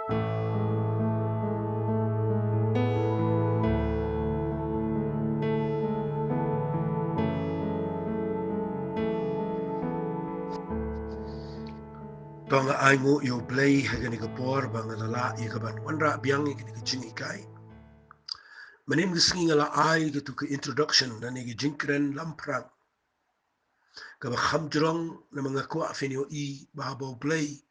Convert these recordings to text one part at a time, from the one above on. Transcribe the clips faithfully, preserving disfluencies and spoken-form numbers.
To nga ai nguh ïa U Blei ha kane ka por ba nga la lah ïa ka ban wanrah biang ïa kane ka jinghikai. Mynnin ka sngi nga la ai katu ka introduction lane ka jingkren lamphrang kaba kham jrong, namar nga kwah phin ïohi ba haba U Blei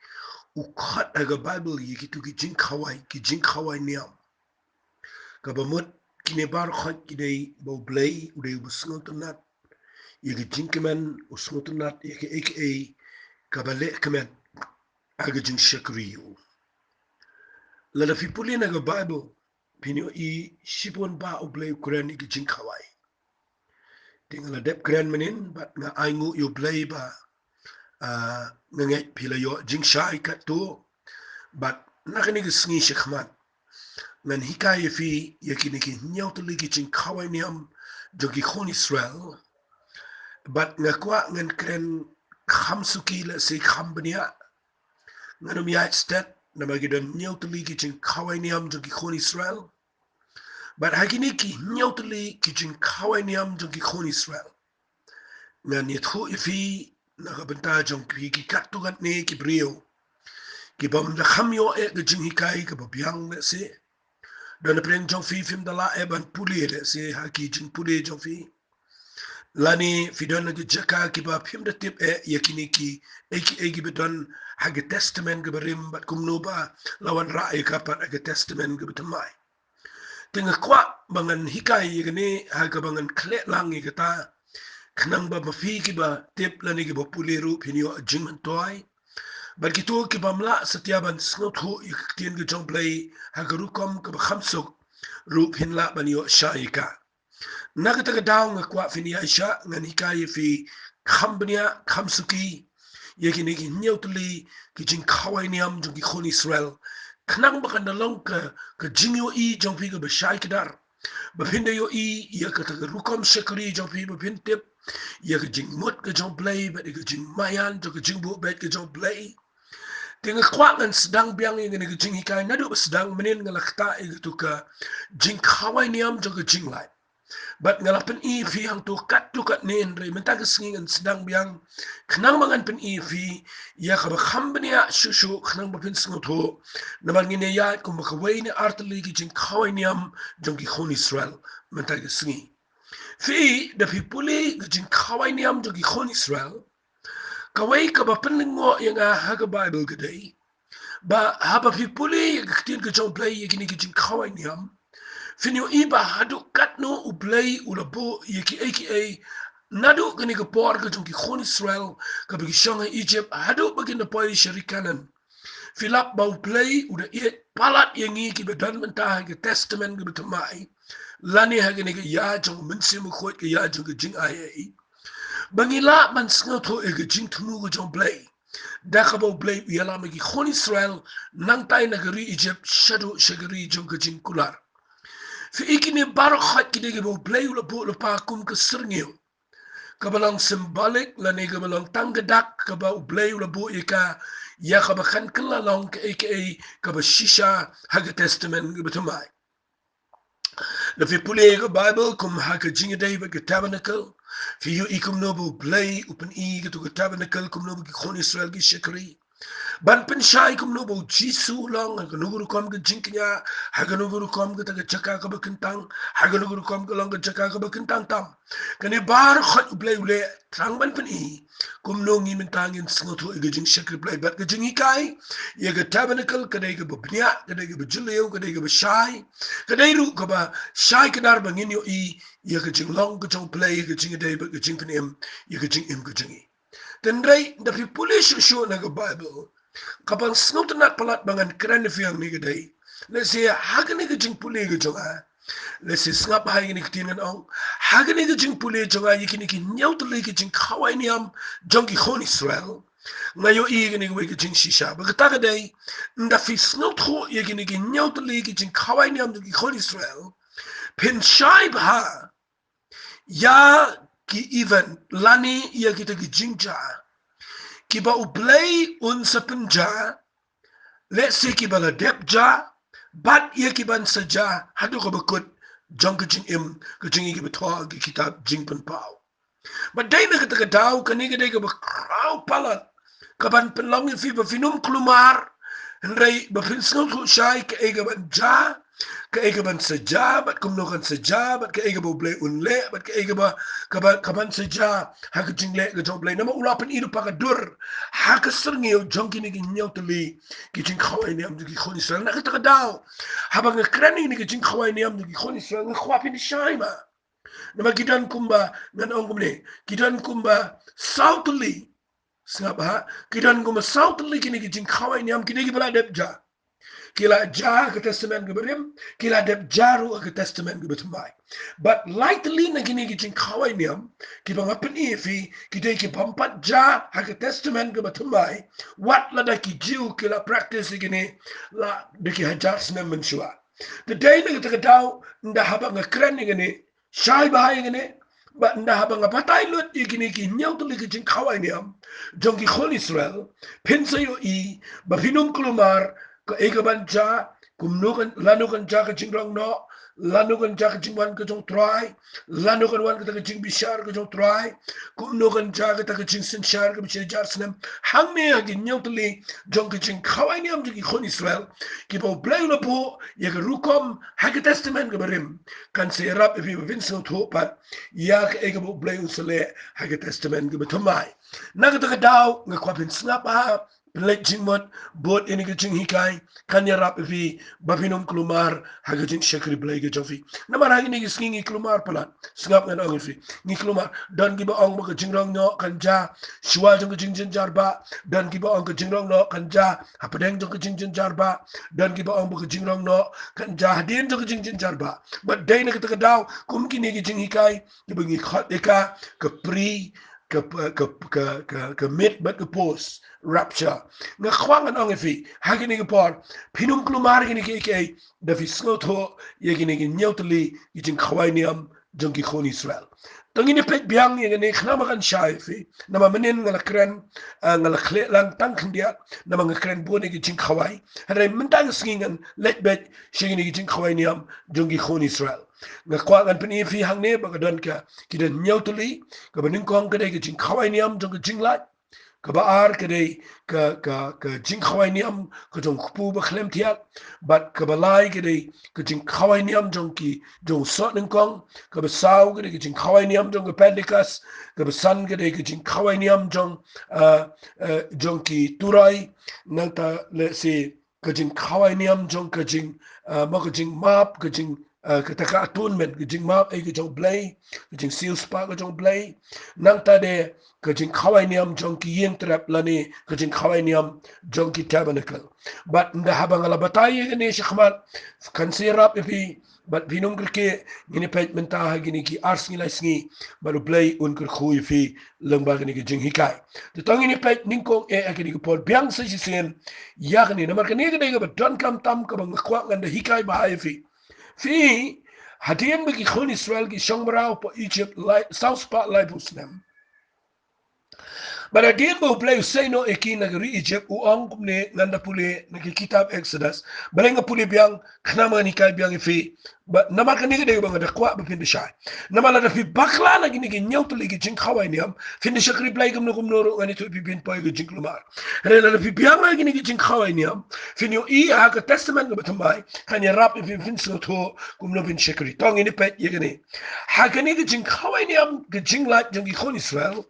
u khot ha ka Baibl ïa kitu ki jingkhawai, ki jingkhawai niam, kaba mut kine baroh khoit ki dei ba U Blei u dei uba sngewtynnat ïa ka jingkmen, u sngewtynnat ïa kaei kaei kaba leh kmen ha ka jingshakri ïa u. Lada phi pule na ka Baibl phin ïohi shibun ba U Blei u kren ïa ka jingkhawai. Te nga la dep kren mynnin bad nga ai nguh ïa U Blei ba, ah, nga ngeit phi la ïoh jingshai katto. Bad na kane ka sngi shakhmat ngan hikai ïa phi ïa kine ki hynñiew tylli ki jingkhawai niam jong ki khun Israel. Bad nga kwah ngan kren kham suki lehse kham bniah. Ngan ym ïaid stet namar ki don hynñiew tylli ki jingkhawai niam jong ki khun Israel. Bad ha kine ki hynñiew tylli ki jingkhawai niam jong ki khun Israel, ngan ïathuh ïa phi na ka bynta jong phi ki katto katne ki briew ki bym da kham ïoh eh ka jinghikai kaba biang lehse. Don na pdeng jong phi phim da lah eh ban pule lehse ha ki jingpule jong phi. Lane phi don na ka jaka kiba phim da tip eh ïa kine kiei kiei kiba don ha ka Testament kaba rim bad kumno ba la wanrah ïa ka pat ha ka Testament kaba thymmai. Te nga kwah ba ngan hikai ïa kane ha kaba ngan khleh lang ïa kata, khnang ba ma phi kiba tip lane kiba pule ruh phin ïoh jingmyntoi. Bad kito kibym lah satia ban sngewthuh ïa ka ktien ka jong U Blei ha ka rukom kaba kham suk ruh phin lah ban ïoh shai ïa ka. Na kata ka daw nga kwah phin ïaishah ngan hikai ïa phi kham bniah kham suki ïa kine ki hynñiew tylli ki jingkhawai niam jong ki khun Israel, khnang ba kan da long ka, ka jingïohi jong phi kaba shai kdar, ba phin da ïohi ïa kata ka rukom shakri jong phi, ba phin tip ïa ka jingmut ka jong U Blei bad ïa ka jingmaïan jong ka jingbuh beit ka jong U Blei. Te nga kwah ngan sdang biang ïa kane ka jinghikai naduh ba sdang mynnin nga la ktah ïa katu ka jingkhawai niam jong ka jinglait. Bad nga la pyni ïa phi hangto katto katne, hynrei mynta ka sngi ngan sdang biang khnang ba ngan pyni ïa phi ïa kaba kham bniah shuh shuh khnang ba phin sngewthuh. Namar ngin ïa ïaid kumba kawei ne ar tylli ki jingkhawai niam jong ki khun Israel mynta ka sngi. Phi, da phi pule ka jingkhawai niam jong ki khun Israel, kawei kaba pynlyngngoh ïa nga ha ka Baibl ka dei ba haba phi pule ïa ka ktien ka jong U Blei ïa kine ki jingkhawai niam, phin ïohi ba haduh katno U Blei u la buh ïa kiei kiei naduh kane ka por ka jong ki khun Israel kaba ki shong ha Egypt haduh ba kin da poi sha ri Kanaan. Phi lap ba U Blei u da ïeit palat ïa ngi kiba don mynta ha ka Testament kaba thymmai lane ha kane ka ïa jong U Mynsiem Bakhuid, ka ïa jong ka jingai ei, ba ngi lah ban sngewthuh ïa ka jingthmu ka jong U Blei da kaba U Blei u ïalam ïa ki khun Israel nangtai na ka ri Egypt shaduh sha ka ri jong ka jingkular. Phi i, kine baroh khoit ki dei kiba U Blei u la buh lypa kum ka syrngiew kaba long symbolic lane kaba long tang ka dak kaba U Blei u la buh ïa ka, ïa kaba kan kylla long kaei kaei kaba shisha ha ka Testament kaba thymmai. Da phi pule ïa ka Baibl kum ha ka Jingïadei bad ka Tabernacle, phi ïohi kumno ba U Blei u pyni ïa katu ka Tabernacle kumno ba ki khun Israel ki shakri. Ban pynshai kumno ba U Jisu u long ha kano ka rukom ka jingkñia, ha kano ka rukom kata ka jaka kaba kyntang, ha kano ka rukom ka long ka jaka kaba kyntang tam. Kane baroh khoit U Blei u leh tang ban pyni kumno ngi mynta ngin sngewthuh ïa ka jingshakri Blei bad ka jinghikai. Ïa ka Tabernacle ka dei kaba bniah, ka dei kaba jylliew, ka dei kaba shai, ka dei ruh kaba shai kdar ba ngin ïohi ïa ka jinglong ka jong U Blei, ïa ka jingïadei bad ka jingpynim, ïa ka jingim ka jong ngi. Hynrei da phi pule shuh shuh na ka Baibl, kaba sngewtynnat palat ba ngan kren ïa phi hangne ka dei, lehse ha kane ka jingpule ka jong nga, lehse sngap ha kane ka ktien ngan ong, ha kane ka jingpule jong nga ïa kine ki hynñiew tylli ki jingkhawai niam jong ki khun Israel, nga ïohi ïa kane kawei ka jingshisha ba kata ka dei, ynda phi sngewthuh ïa kine ki hynñiew tylli ki jingkhawai niam jong ki khun Israel, phin shai bha ïa ki event lane ïa kita ki jingjia kiba U Blei un sa pynjia lehse kiba la dep jia bad ïa kiban sa jia haduh kaba kut jong ka jingim, ka jingim kiba thoh ha ka kitab Jingpynpaw. Bad dei na kata ka daw kane ka dei kaba khraw palat kaban pynlong ïa phi ba phin ym kulmar, hynrei ba phin sngewthuh shai kaei kaban jia, kaei kaban sa jia, bad kumno kan sa jia, bad kaei kaba U Blei un leh, bad kaei kaba, kaba, kaban sa jia ha ka jingleh ka jong U Blei. Namar u la pyni lypa ka dur ha ka syrngiew jong kine ki hynñiew tylli ki jingkhawai niam jong ki khun Israel. Na kata ka daw, haba nga kren ïa kine ki jingkhawai niam jong ki khun Israel, nga kwah phin shai ma. Namar ki don kumba, ngan ong kumne, ki don kumba saw tylli. Sngap ha, ki don kumba saw tylli kine ki jingkhawai niam, kine kiba la dep jia. Ki la jia ha ka Testament kaba rim, ki la dep jia ruh ha ka Testament kaba thymmai. Bad lai tylli na kine ki jingkhawai niam kiba nga pyni ïa phi, ki dei ki bym pat jia ha ka Testament kaba thymmai. Wat lada ki Jiw ki la practice ïa kine la da ki hajar snem mynshuwa. Te dei na kata ka daw, ynda haba nga kren ïa kine, shai bha ïa kine, bad ynda haba nga batai lut ïa kine ki hynñiew tylli ki jingkhawai niam jong ki khun Israel, phin sa ïohi ba phin ym kulmar kaei kaban jia, kumno kan, lano kan jia ka jingrong noh, lano kan jia ka jingwan ka jong U Trai, lano kan wan kata ka jingbishar ka jong U Trai, kumno kan jia kata ka jingsynshar kaba shi hajar snem. Hangne ha ki hynñiew tylli jong ki jingkhawai niam jong ki khun Israel kiba U Blei u la buh ïa ka rukom ha ka Testament kaba rim, kan sa ïarap ïa phi ba phin sngewthuh pat ïa kaei kaba U Blei un sa leh ha ka Testament kaba thymmai. Na kata ka daw nga kwah phin sngap ha, pynleit jingmut, bud ïa kane ka jinghikai, kan ïarap ïa phi ba phin ym kulmar ha ka jingshakri Blei ka jong phi. Namar ha kine ki sngi ngi kulmar palat. Sngap, ngan ong ïa phi, ngi kulmar. Don kiba ong ba ka jingrong noh kan jia shuwa jong ka jingjynjar bah. Don kiba ong ka jingrong noh kan jia hapdeng jong ka jingjynjar bah. Don kiba ong ba ka jingrong noh kan jia hadien jong ka jingjynjar bah. Bad dei na kata ka daw, kum kine ki jinghikai kiba ngi khot ïa ka, ka pre, ka, ka, ka, ka, ka mid bad ka post rapture. Nga kwah ngan ong ïa phi ha kine ki por, phin ym kulmar kine kiei kiei da phi sngewthuh ïa kine ki hynñiew tylli ki jingkhawai niam jong ki khun Israel. To ngin ïa peit biang ïa kane, khnang ba kan shai ïa phi. Namar mynhynnin nga la kren, ah, nga la khleh lang tang khyndiat, namar nga kren bun ïa ki jingkhawai. Hynrei mynta ka sngi ngan leit beit sha kine ki jingkhawai niam jong ki khun Israel. Nga kwah ngan pyni ïa phi hangne ba ka don ka, ki don hynñiew tylli. Kaba nyngkong ka dei ka jingkhawai niam jong ka jinglait. Kaba ar ka dei ka, ka, ka jingkhawai niam ka jong u kpu ba khlem thiat. Bad kaba lai ka dei ka jingkhawai niam jong ki, jong u soh nyngkong. Kaba saw ka dei ka jingkhawai niam jong ka Pentecost. Kaba san ka dei ka jingkhawai niam jong, ah, ah, jong ki turoi. Nangta lehse ka jingkhawai niam jong ka jing, ah, mo ka jingmap, ka jing, ah, kata ka atonement, ka jingmap, eh, ka jong U Blei, ka jingsiewspah ka jong U Blei. Nangta de ka jingkhawai niam jong ki ïing trep lane ka jingkhawai niam jong ki tabernacle. Bad ynda haba nga la batai ïa kane shakhmat, kan sa ïarap ïa phi, bad phin ym kyrkieh, ngin ïa peit mynta ha kine ki ar sngi lai sngi, bad U Blei un kyrkhu ïa phi lyngba kane ka jinghikai. Te to ngin ïa peit nyngkong eh ha kine ki por, biang sa shisien ïa kane, namar kane ka dei kaba donkam tam kaba nga kwah ngan da hikai bha ïa phi. Phi, hadien ba ki khun Israel ki shong mraw hapoh Egypt lai, saw spah laiphew snem. Bad hadien ba U Blei u sei noh ïa ki na ka ri Egypt, u ong kumne, ngan da pule na ka kitab Exodus. Balei nga pule biang, khnang ba ngan hikai biang ïa phi. Bad namar kane ka dei kaba nga da kwah ba phin da shai. Namar lada phi bakla na kine ki hynñiew tylli ki jingkhawai niam, phin da shakri Blei kumno kumno ruh, ngan ïathuh ïa phi, phin poi ha ka jingkulmar. Hynrei lada phi biang na kine ki jingkhawai niam, phin ïohi ha ka Testament kaba thymmai, kan ïarap ïa phi ba phin sngewthuh kumno phin shakri. To ngin ïa peit ïa kane. Ha kane ka jingkhawai niam, ka jinglait jong ki khun Israel,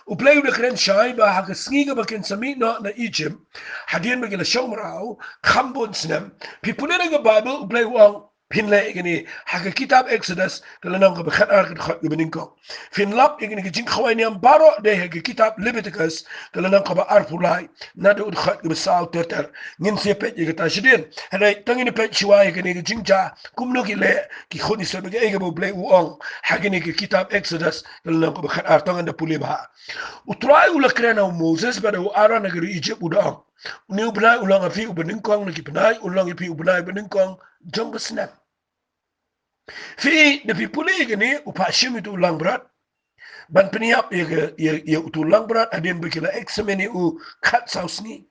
U Blei u da kren shai ba ha ka sngi kaba kin sa mih noh na Egypt, hadien ba ki la shong mraw kham bun snem. Phi pule na ka Baibl, U Blei u ong, phin leh ïa kane, ha ka kitab Exodus, ka lynnong kaba khatar, ka dkhot kaba nyngkong. Phin lap ïa kane ka jingkhawai niam baroh dei ha ka kitab Leviticus, ka lynnong kaba arphew lai, naduh ka dkhot kaba saw ter ter. Ngin sa ïa peit ïa kata shadien. Hynrei to ngin ïa peit shuwa ïa kane ka jingjia, kumno ki leh ki khun Israel, bad kaei kaba U Blei u ong ha kane ka kitab Exodus, ka lynnong kaba khatar. To ngan da pule bha. U Trai u la kren ha u Moses bad ha u Aaron ha ka ri Egypt, u da ong, une u bnai u long ha phi uba nyngkong na ki bnai, u long ïa phi u bnai uba nyngkong jong ka snem. Phi, da phi pule ïa kane, u phah shim ïa uto u langbrot ban pynïap ïa ka, ïa, ïa uto u langbrot hadien ba ki la examine ïa u khatsaw sngi.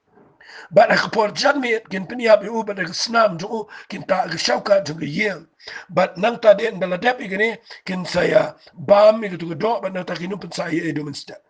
Bad ha ka por janmiet kin pynïap ïa u, bad ha ka snam jong u kin tah ha ka shawkat jong ka ïing. Bad nangta dei ynda la dep ïa kane kin sa ïa bam ïa katu ka doh, bad nangta kin ym pynsah ïa u da mynstep.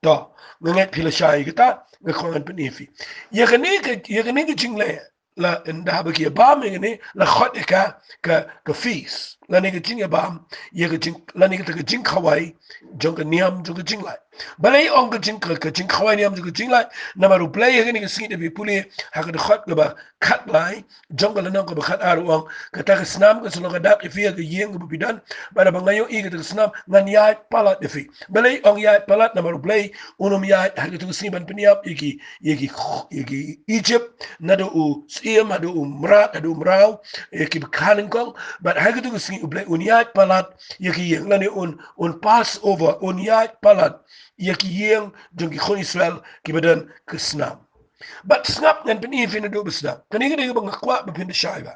To, nga ngeit phi la shai ïa kata, nga kwah ngan pyni ïa phi. Ïa kane ka, ïa kane ka jingleh, la ynda haba ki ïa bam ïa kane, la khot ïa ka, ka, ka feast. Lane ka jingïabam ïa ka jing, lane kata ka jingkhawai jong ka niam jong ka jinglait. Balei ong ka jing, ka, ka jingkhawai niam jong ka jinglait? Namar U Blei ha kane ka sngi, da phi pule ha ka dkhot kaba khatlai jong ka lynnong kaba khatar, u ong, kata ka snam kan sa long ka dak ïa phi ha ka ïing kaba phi don, bad haba nga ïohi kata ka snam ngan ïaid palat ïa phi. Balei ong ïaid palat? Namar U Blei un ym ïaid ha katu ka sngi ban pynïap ïa ki, ïa ki, ïa ki Egypt, naduh u syiem haduh u mrad haduh u mraw, ïa kiba kha nyngkong. Bad ha katu ka sngi U Blei un ïaid palat ïa ki ïing, lane un, un pass over, un ïaid palat ïa ki ïing jong ki khun Israel kiba don ka snam. Bad sngap, ngan pyni ïa phi naduh ba sdang. Kane ka dei kaba nga kwah ba phin da shai bha.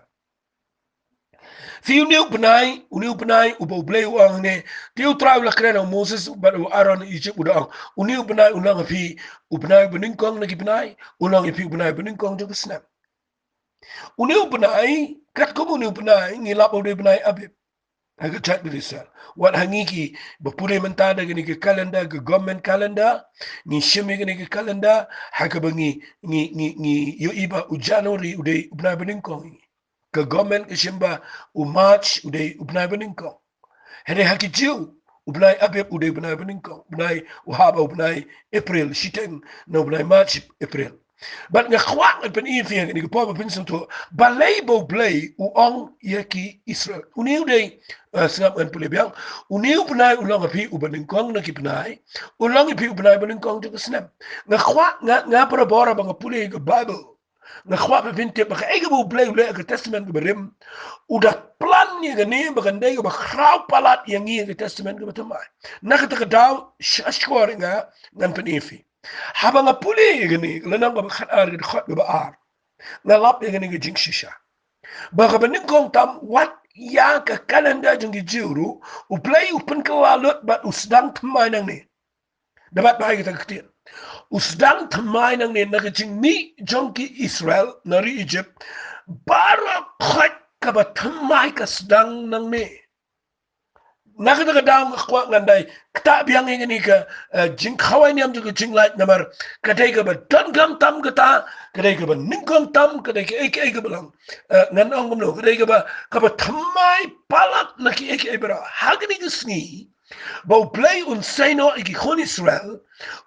Phi, une u bnai, une u bnai uba U Blei u ong hangne, te U Trai u la kren ha u Moses bad u Aaron ha Egypt, u da ong, une u bnai un long ha phi u bnai uba nyngkong na ki bnai, un long ïa phi u bnai uba nyngkong jong ka snem. Une u bnai, katkum une u bnai ngi lap ba u dei u bnai Abib ha ka jaitbynriew Israel. Wat ha ngi kiba pule mynta da kane ka calendar, ka government calendar, ngi shim ïa kane ka calendar ha kaba ngi, ngi, ngi, ngi ïohi ba u January u dei u bnai ba nyngkong. Ka government ka shim ba u March u dei u bnai ba nyngkong. Hynrei ha ki Jiw u bnai Abib u dei u bnai ba nyngkong, u bnai, u hap ha u bnai April shiteng, na u bnai March, April. Bad nga kwah ngan pyni ïa phi ha kane ka por ba phin sngewthuh balei ba U Blei u ong ïa ki Israel. Une u dei, eh, sngap, ngan pule biang. Une u bnai u long ha phi uba nyngkong na ki bnai, u long ïa phi u bnai ba nyngkong jong ka snem. Nga kwah, nga, nga para bor ba nga pule ïa ka Bible, nga kwah ba phin tip ba kaei kaba U Blei u leh ha ka Testament kaba rim, u da plan ïa kane ba kan dei kaba khraw palat ïa ngi ha ka Testament kaba thymmai. Na kata ka daw, sha shkor ïa nga, ngan pyni ïa phi. Haba nga pule ïa kane ka lynnong kaba khatar, ka dkhot kaba ar, nga lap ïa kane ka jingshisha. Ba kaba nyngkong tam, wat ïa ka calendar jong ki Jiw ruh, U Blei u pynkylla lut bad u sdang thymmai nangne. Da bat bha ïa kata ka ktien. U sdang thymmai nangne na ka jingmih jong ki Israel na ri Egypt. Baroh khoit kaba thymmai ka sdang nangne. Na kata ka daw nga kwah ngan dei ktah biang ïa kane ka, eh, jingkhawai niam jong ka jinglait, namar ka dei kaba donkam tam kata, ka dei kaba nyngkong tam, ka dei kaei kaei kaba long. Eh, ngan ong kumno, ka dei kaba, kaba thymmai palat na kiei kiei baroh. Ha kane ka sngi ba U Blei un sei noh ïa ki khun Israel,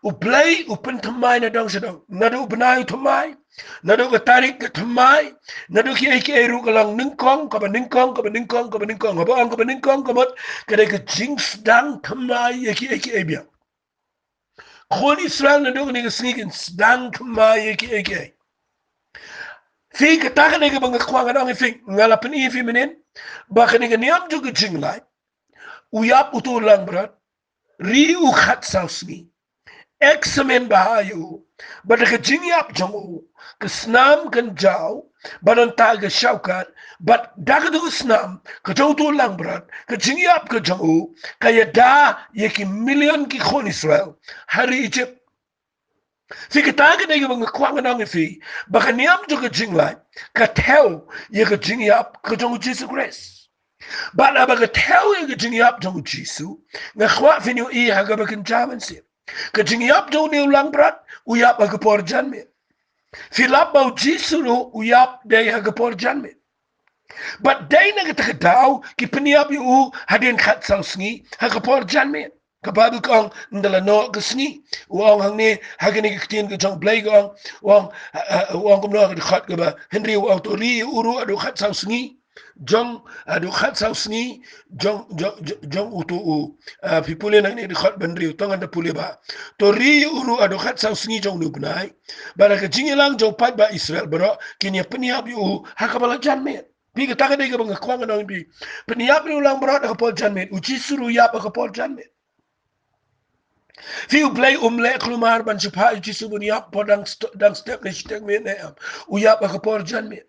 U Blei u pynthymmai na dong sha dong. Naduh u bnai u thymmai, naduh ka tarik ka thymmai, naduh kiei kiei ruh ka long nyngkong, kaba nyngkong, kaba nyngkong, kaba nyngkong. Haba ong kaba nyngkong ka mut ka dei ka jingsdang thymmai ïa kiei kiei biang. Khun Israel naduh kane ka sngi kin sdang thymmai ïa kiei kiei. Phi, kata ka dei kaba nga kwah ngan ong ïa phi, nga la pyni ïa phi mynnin ba kane ka niam jong ka jinglait, u ïap uto u langbrot, ri u khatsaw sngi, examine bha ïa u, bad da ka jingïap jong u ka snam kan jaw, bad nangta ka shawkat, bad da katu ka snam ka jong uto u langbrot, ka jingïap ka jong u ka ïada ïa ki million ki khun Israel ha ri Egypt. Phi, kata ka dei kaba nga kwah ngan ong ïa phi ba ka niam jong ka jinglait ka thew ïa ka jingïap ka jong U Jisu Khrist. Bad haba ka thew ïa ka jingïap jong U Jisu, nga kwah phin ïohi ha kaba kynja mynsiem. Ka jingïap jong une u langbrot, u ïap ha ka por janmiet. Phi lap ba U Jisu ruh u ïap dei ha ka por janmiet. Bad dei na kata ka daw ki pynïap ïa u hadien khatsaw sngi ha ka por janmiet. Ka Baibl ka ong, ynda la noh ka sngi. U ong hangne ha kane ka ktien ka jong U Blei ka ong, u ong, eh, eh, u ong kumno ha ka dkhot kaba hynriew, u ong, to ri ïa u ruh haduh khatsaw sngi jong, haduh khatsaw sngi jong, jong, jong, jong uto u, ah, phi pule nangne dkhot ba hynriew, to ngan da pule bha. To ri ïa u ruh haduh khatsaw sngi jong une u bnai, bad ha ka jingïalang jong u paidbah Israel baroh kin ïa pynïap ïa u ha kaba la janmiet. Phi, kata ka dei kaba nga kwah ngan ong ïa phi. Pynïap ïa u langbrot ha ka por janmiet. U Jisu ruh u ïap ha ka por janmiet. Phi, U Blei um leh kulmar ban shu phah ïa U Jisu ban ïap por dang st-, dang step ne shiteng miet ne em. U ïap ha ka por janmiet.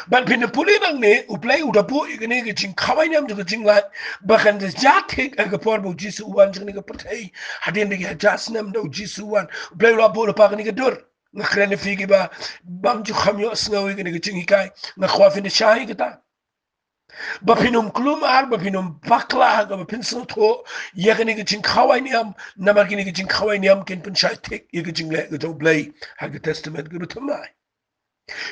Bad phin da pule nangne, U Blei u da buh ïa kane ka jingkhawai niam jong ka jinglait ba kan da jia thik ha ka por ba U Jisu u wan sha kane ka pyrthei. Hadien da ki hajar snem da U Jisu u wan, U Blei u la buh lypa kane ka dur. Nga kren ïa phi kiba bym ju kham ïohsngew ïa kane ka jinghikai. Nga kwah phin da shah ïa kata. Ba phin ym kulmar, ba phin ym bakla, kaba phin sngewthuh ïa kane ka jingkhawai niam, namar kane ka jingkhawai niam kin pynshai thik ïa ka jingleh ka jong U Blei ha ka Testament kaba thymmai.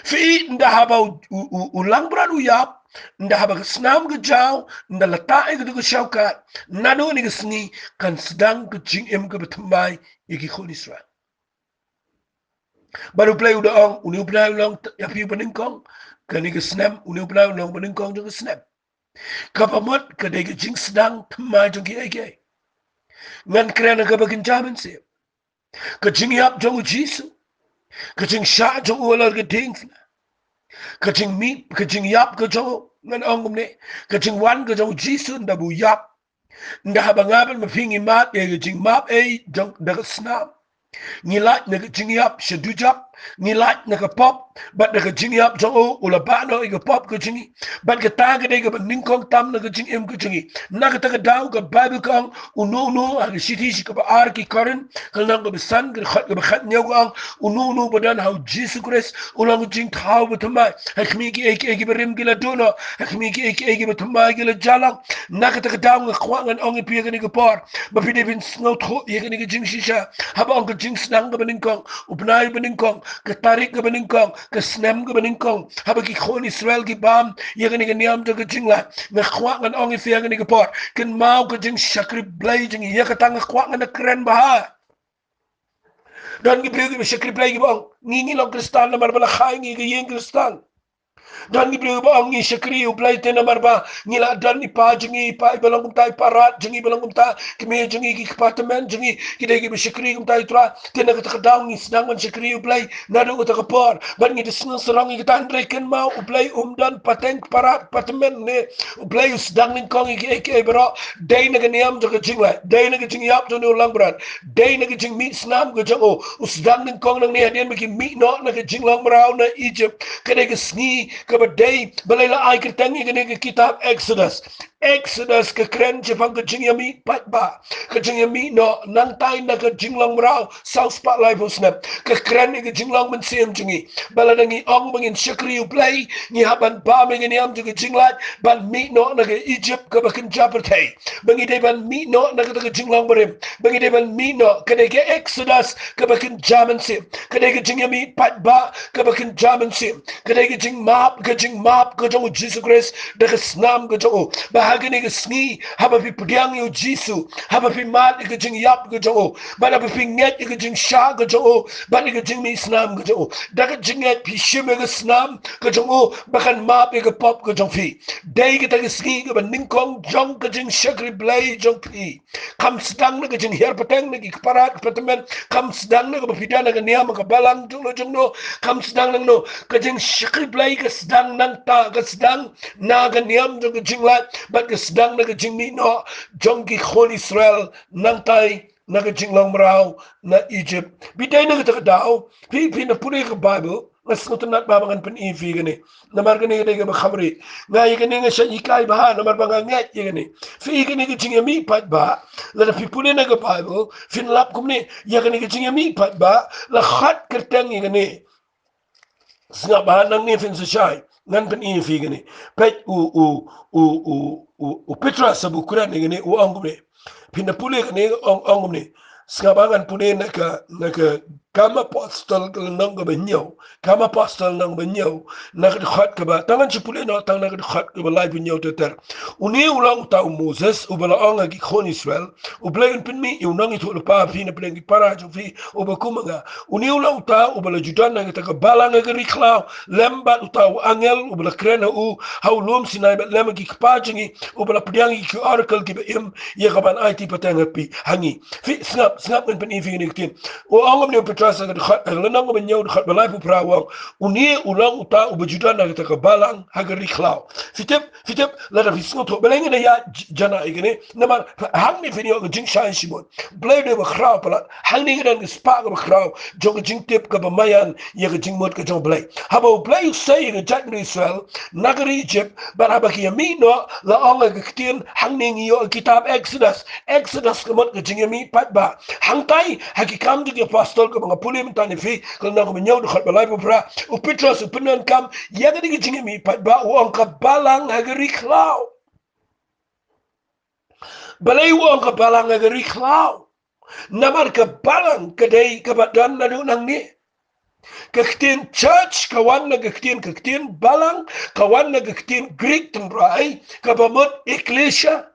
Phi, ynda haba u, u, u, u langbrot u ïap, ynda haba ka snam ka jaw, ynda la tah ïa katu ka shawkat, naduh kane ka sngi kan sdang ka jingim kaba thymmai ïa ki khun Israel. Bad U Blei u da ong, une u bnai u long ïa phi uba nyngkong, kane ka snem, une u bnai u long uba nyngkong jong ka snem. Kaba mut ka dei ka jingsdang thymmai jong kiei kiei. Ngan kren ha kaba kynja mynsiem. Ka jingïap jong U Jisu. Ka jingshah jong u halor ka diengphna. Ka jingmih, ka jingïap ka jong u, ngan ong kumne. Ka jingwan ka jong U Jisu ynda ba u ïap. Ynda haba nga bad ma phi ngi mad ïa ka jingmap ei jong da ka snam, ngi lait na ka jingïap sha dujok, ngi lait na ka pop, bad da ka jingïap jong u, u la bah noh ïa ka pop ka jong ngi. Bad kata ka dei kaba nyngkong tam na ka jingim ka jong ngi. Na kata ka daw ka Baibl ka ong, uno uno, ha ka shithi sha kaba ar ki Korinth, ka lynnong kaba san, ka dkhot kaba khathynñiew ka ong, uno uno ba don ha U Jisu Khrist u long ka jingthaw bathymmai. Ha khmih kiei kiei kiba rim ki la duh noh, ha khmih kiei kiei kiba thymmai ki la jah lang. Na kata ka daw nga kwah ngan ong ïa phi ha kane ka por, ba phi dei phin sngewthuh ïa kane ka jingshisha. Haba ong ka jingsdang kaba nyngkong, u bnai uba nyngkong, ka tarik kaba nyngkong, ka snem kaba nyngkong, haba ki khun Israel ki bam ïa kane ka niam jong ka jinglait, nga kwah ngan ong ïa phi ha kane ka por, kynmaw ka jingshakri Blei jong ngi. Ïa kata nga kwah ngan da kren bha. Don ki briew kiba shakri Blei kiba ong, ngi, ngi long Khristan namar ba la kha ïa ngi ha ka ïing Khristan. Don ki briew ba ong, ngi shakri U Blei te namar ba ngi la don i pa jong ngi, i pa iba long kumta, i pa rat jong ngi iba long kumta, kmie jong ngi, ki kpa tymmen jong ngi ki dei kiba shakri kumta ïa U Trai. Te na kata ka daw ngi sdang ban shakri U Blei naduh kata ka por. Bad ngi da sngewsarong ïa kata, hynrei kynmaw, U Blei um don pateng, pa rat, pa tymmen ne. U Blei u sdang nyngkong ïa kiei kiei baroh. Dei na ka niam jong ka jinglait, dei na ka jingïap jong une u langbrot, dei na ka jingmih snam ka jong u. U sdang nyngkong nangne hadien ba ki mih noh na ka jinglong mraw na Egypt. Ka dei ka sngi kaba dei, balei la ai kyrteng ïa kane ka kitab Exodus? Exodus ka kren shaphang ka jingïamih paidbah, ka jingïamih noh nangtai na ka jinglong mraw saw spah laiphew snem. Ka kren ïa ka jinglong mynsiem jong ngi, ba lada ngi ong ba ngin shakri U Blei, ngi hap ban bam ïa ka niam jong ka jinglait, ban mih noh na ka Egypt kaba kynja pyrthei, ba ngi dei ban mih noh na kata ka jinglong barim, ba ngi dei ban mih noh. Ka dei ka Exodus kaba kynja mynsiem, ka dei ka jingïamih paidbah kaba kynja mynsiem, ka dei ka jingmap, ka jingmap ka jong U Jisu Khrist da ka snam ka jong u. Ba ha kane ka sngi, haba phi pdiang ïa U Jisu, haba phi mad ïa ka jingïap ka jong u, bad haba phi ngeit ïa ka jingshah ka jong u, bad ïa ka jingmih snam ka jong u, da ka jingngeit phi shim ïa ka snam ka jong u ba kan map ïa ka pop ka jong phi. Dei kata ka sngi kaba nyngkong jong ka jingshakri Blei jong phi. Kam sdang na ka jinghiar pateng na ki kpa rat kpa tymmen, kam sdang na kaba phi don ha ka niam ka balang jongno jongno, kam sdang nangno. Ka jingshakri Blei ka sdang nangta, ka sdang na ka niam jong ka jinglait, bad ka sdang na ka jingmih noh jong ki khun Israel nangtai na ka jinglong mraw na Egypt. Phi dei na kata ka daw, phi, phi na pule ka Baibl, nga sngewtynnat bha ba ngan pyni ïa phi kane. Namar kane ka dei kaba kham rieh. Nga ïa kane nga shait hikai bha namar ba nga ngeit ïa kane. Phi, ïa kane ka jingïamih paidbah, lada phi pule na ka Baibl phin lap kumne, ïa kane ka jingïamih paidbah la khot kyrteng ïa kane. Sngap bha nangne phin sa shai, ngan pyni ïa phi kane. Peit u, u, u, u, u, u Petros haba u kren ïa kane u ong kumne. Phin da pule kane, ong, ong kumne. Sngap bha, ngan pule na ka, na ka Kam Apostol ka lynnong kaba hynñiew. Kam Apostol lynnong kaba hynñiew, na ka dkhot kaba, tang ngan shu pule noh tang na ka dkhot kaba laiphew hynñiew ter ter. Une u long uta u Moses uba la ong ha ki khun Israel, U Blei un pynmih ïa u nongïathuhlypa ha phi na pdeng ki para jong phi uba kum ma nga. Une u long uta uba la ju don ha kata ka balang ha ka ri khlaw lem bad uta u angel uba la kren ha u ha u lum Sinai, bad lem ha ki kpa jong ngi, uba la pdiang ïa ki oracle kiba im ïa ka ban aiti pateng ha phi, ha ngi. Phi sngap, sngap ngan pyni ïa phi kane ka ktien. U ong kumne u Petros ha ka dkhot, ha ka lynnong kaba hynñiew dkhot ba laiphew phra u ong, une u long uta uba ju don ha kata ka balang ha ka ri khlaw. Phi tip, phi tip, lada phi sngewthuh, balei nga da ïa j-, jana ïa kane, namar hangne phin ïoh ka jingshai shibun. Blei u dei ba khraw palat. Hangne ka don ka spah kaba khraw jong ka jingtip kaba maïan ïa ka jingmut ka jong U Blei. Haba U Blei u sei ïa ka jaitbynriew Israel na ka ri Egypt, bad haba ki ïamih noh, la ong ha ka ktien hangne ngi ïoh ha ka kitab Exodus. Exodus ka mut ka jingïamih paidbah. Hangtai ha ki Kam jong ki Apostol kaba Pule mynta ïa phi, ka lynnong kaba hynñiew, dkhot ba laiphew phra. U Petros u pyndonkam ïa kane ka jingim i paidbah, u ong ka balang ha ka ri khlaw. Balei u ong ka balang ha ka ri khlaw? Namar ka balang ka dei kaba don naduh nangne. Ka ktien church ka wan na ka ktien, ka ktien balang ka wan na ka ktien Greek, tynrai, kaba mut ekklesia.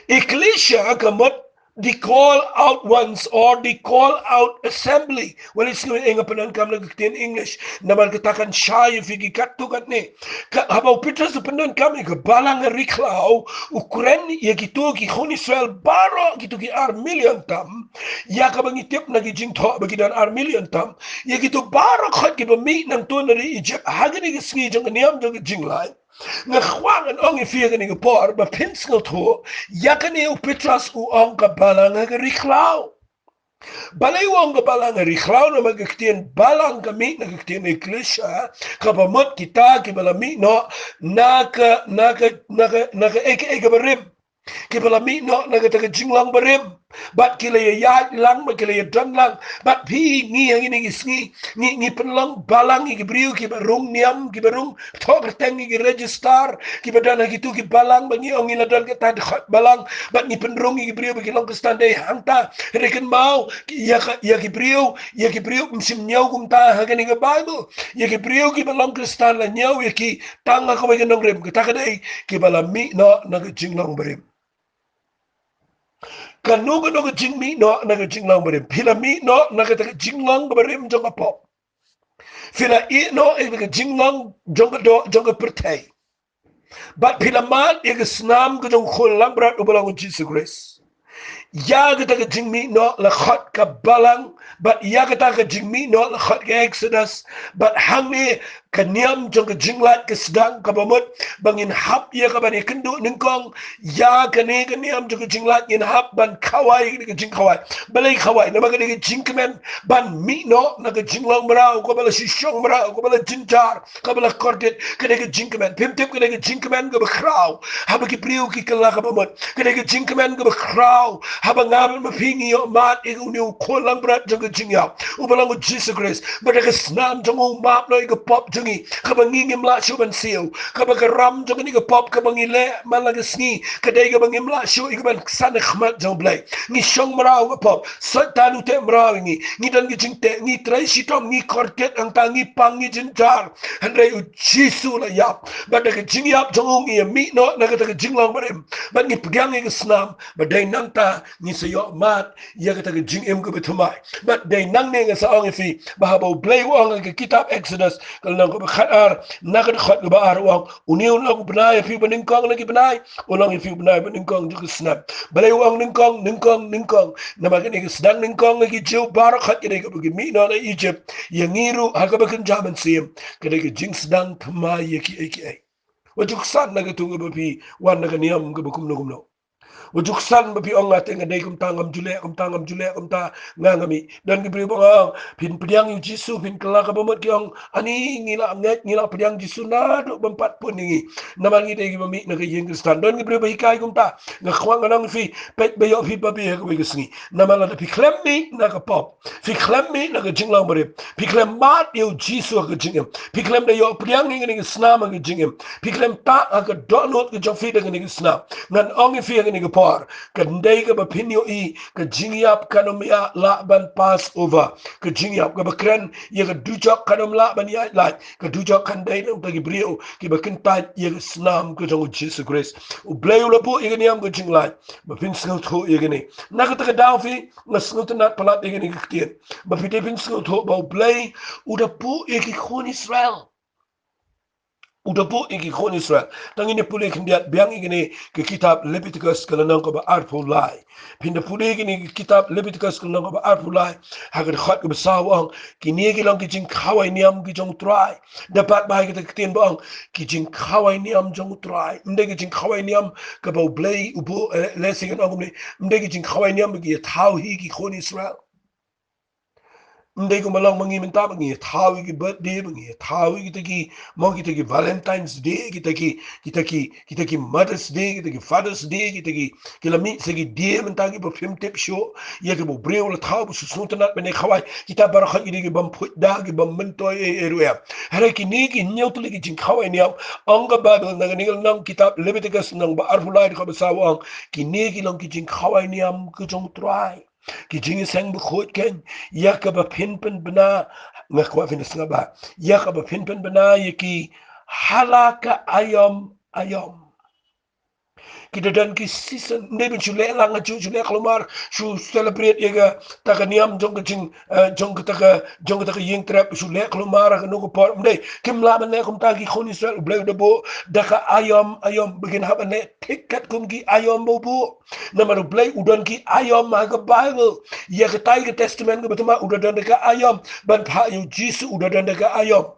Ekklesia ka mut the call out ones or the call out assembly. Wel, i sngew ïa nga pyndonkam na ka ktien English namar kata kan shai ïa phi ki katto katne. Ka, haba u Petros u pyndonkam ïa ka balang ha ri khlaw, u kren ïa kito ki khun Israel baroh, kito ki ar million tam, ïa kaba ngi tip na ki jingthoh ba ki don ar million tam, ïa kito baroh khoit kiba mih nangto na ri Egypt ha kane ka sngi jong ka niam jong ka jinglait. Nga kwah ngan ong ïa phi ha kane ka por ba phin sngewthuh ïa kane u Petros u ong ka balang ha ka ri khlaw. Balei u ong ka balang ha ri khlaw? Namar ka ktien balang ka mih na ka ktien ekklesia, kaba mut kita kiba la mih noh na ka, na ka, na ka, na ka ei ka ei kaba rim, kiba la mih noh na kata ka jinglong barim, bad ki la ïaid lang, bad ki la ïadon lang. Bad phi, ngi ha kine ki sngi ngi, ngi pynlong balang ïa ki briew kiba rung niam, kiba rung thoh kyrteng ïa ki register, kiba don ha kito ki balang, ba ngi ong ngi la don kata dkhot balang, bad ngi pynrung ïa ki briew ba ki long Khristan. Dei hangta, hynrei kynmaw, ïa ka, ïa ki briew, ïa ki briew ym shym ñiew kumta ha kane ka Baibl. Ïa ki briew kiba long Khristan la ñiew ïa ki tang ha kawei ka nongrim, kata ka dei kiba la mih noh na ka jinglong barim. Kano kano ka jingmih noh na ka jinglong barim, phi la mih noh na kata ka jinglong barim jong ka pop. Phi la ïeh noh ïa ka jinglong jong ka doh jong ka pyrthei, bad phi la mad ïa ka snam ka jong u Khun Langbrot uba long u Jisu Khrist. Ïa kata ka jingmih noh la khot ka balang, bad ïa kata ka jingmih noh la khot ka Exodus. Bad hangne ka niam jong ka jinglait ka sdang, kaba mut ba ngin hap ïa ka ban ïakynduh nyngkong ïa kane ka niam jong ka jinglait, ngin hap ban khawai ïa kane ka jingkhawai. Balei khawai? Namar kane ka jingkmen ban mih noh na ka jinglong mraw, kaba la shu shong mraw, kaba la jynjar, kaba la kordit, kane ka jingkmen. Phim tip kane ka jingkmen kaba khraw haba ki briew ki kylla kaba mut. Kane ka jingkmen kaba khraw haba nga bad ma phi ngi ïoh mad ïa une u Khun Langbrot jong ka jingïap, uba long u Jisu Khrist. Bad da ka snam jong u u map noh ïa ka pop jong ngi, kaba ngi ngim lah shuh ban siew, kaba ka ram jong kane ka pop kaba ngi leh man la ka sngi ka dei kaba ngim lah shuh ïa ka ban san ha khmat jong u Blei. Ngi shong mraw ka pop, Soitan u teh mraw ïa ngi, ngi don ki jingteh, ngi trei shitom, ngi kordit hangta, ngi pang, ngi jynjar. Hynrei u Jisu u la ïap, bad da ka jingïap jong u ngi ïa mih noh na kata ka jinglong barim, bad ngi pdiang ïa ka snam, bad dei nangta ngi sa ïoh mad ïa kata ka jingim kaba thymmai. Bad dei nangne nga sa ong ïa phi ba haba u Blei u ong ha ka kitab Exodus, ka lynnong kaba khatar, na ka dkhot kaba ar, u ong, une u long u bnai ha phi uba nyngkong na ki bnai, u long ïa phi u bnai uba nyngkong jong ka snam. Balei u ong nyngkong, nyngkong, nyngkong? Namar kane ka sdang nyngkong ha ki Jiw baroh khoit, kane kaba ki mih noh na Egypt, ïa ngi ruh ha kaba kynja mynsiem ka dei ka jingsdang thymmai ïa kiei kiei. Wat ju ksan na katu kaba phi wan na ka niam kaba kumno kumno. Wat ju ksan ba phi ong, nga te nga dei kumta, ngam ju leh kumta, ngam ju leh kumta, nga ngam mih. Don ki briew ba ong, phin pdiang ïa u Jisu, phin kylla kaba mut, ki ong, ani ngi la ngeit, ngi la pdiang Jisu naduh bym pat pun ïa ngi, namar ngi dei kiba mih na ka ïing Khristan. Don ki briew ba hikai kumta. Nga kwah ngan ong ïa phi, peit ba ïoh phi babe ha kawei ka sngi. Namar lada phi khlem mih na ka pop, phi khlem mih na ka jinglong barim, phi khlem mad ïa u Jisu ha ka jingim, phi khlem da ïoh pdiang ïa kane ka snam ha ka jingim, phi khlem tah ha ka dohnud ka jong phi da kane ka snam, ngan ong ïa phi ha kane ka por, kan dei kaba phin ïohi ka jingïap kan ym ïa lah ban pass over. Ka jingïap kaba kren ïa ka dujok kan ym lah ban ïaid lait. Ka dujok kan dei na bynta ki briew kiba kyntait ïa ka snam ka jong u Jisu Khrist. U Blei u la buh ïa ka niam ka jinglait ba phin sngewthuh ïa kane. Na kata ka daw phi, nga sngewtynnat palat ïa kane ka ktien ba phi dei phin sngewthuh ba u Blei u da buh ïa ki khun Israel. U da buh ïa ki khun Israel. Tang ngin ïa pule khyndiat biang ïa kane ka kitab Leviticus ka lynnong kaba arphew lai. Phin da pule ïa kane ka kitab Leviticus ka lynnong kaba arphew lai, ha ka dkhot kaba saw u ong, kine ki long ki jingkhawai niam ki jong u Trai. Da bat bha ïa kata ka ktien ba ong ki jingkhawai niam jong u Trai. Ym dei ki jingkhawai niam kaba u Blei u buh, eh, lehse ngan ong kumne, ym dei ki jingkhawai niam ba ki ïa thaw hi ki khun Israel. Ym dei kumba long ma ngi mynta ba ngi thaw ïa ki birthday, ba ngi thaw ïa kita ki, mo, kita ki Valentine's Day, kita ki, kita ki, kita ki Mother's Day, kita ki Father's Day, kita ki, ki la mih sa ki day mynta kiba phim tip shuh ïa kiba u briew u la thaw ba sngewtynnat ban ïa khawai. Kita baroh ki dei ki bym phuid da, ki bym myntoi ei ei ruh em. Hynrei kine ki hynñiew tylli ki jingkhawai niam, ong ka Baibl na kane ka lynnong kitab Leviticus lynnong ba arphew lai dkhot ba saw, ong kine ki long ki jingkhawai niam ka jong u Trai. Ki jingïaseng bakhuid kein, ïa kaba phin pynbna, nga kwah phin sngap bha, ïa kaba phin pynbna ïa ki ha la ka aïom aïom. Ki da don ki season, ym dei ban shu leh lang ha ju, shu leh khlumar, shu celebrate ïa kata ka niam jong ka jing, eh, jong kata ka, jong kata ka ïing trep, shu leh khlumar ha kano ka por, ym dei, kim lah ban leh kumta. Ki khun Israel U Blei u da buh da ka aïom aïom, ba kin hap ban leh thik katkum ki aïom ba u buh. Namar U Blei u don ki aïom ha ka Baibl. Ïa katai ka Testament kaba thymmai u da don da ka aïom. Ban phah ïa u Jisu u da don da ka aïom.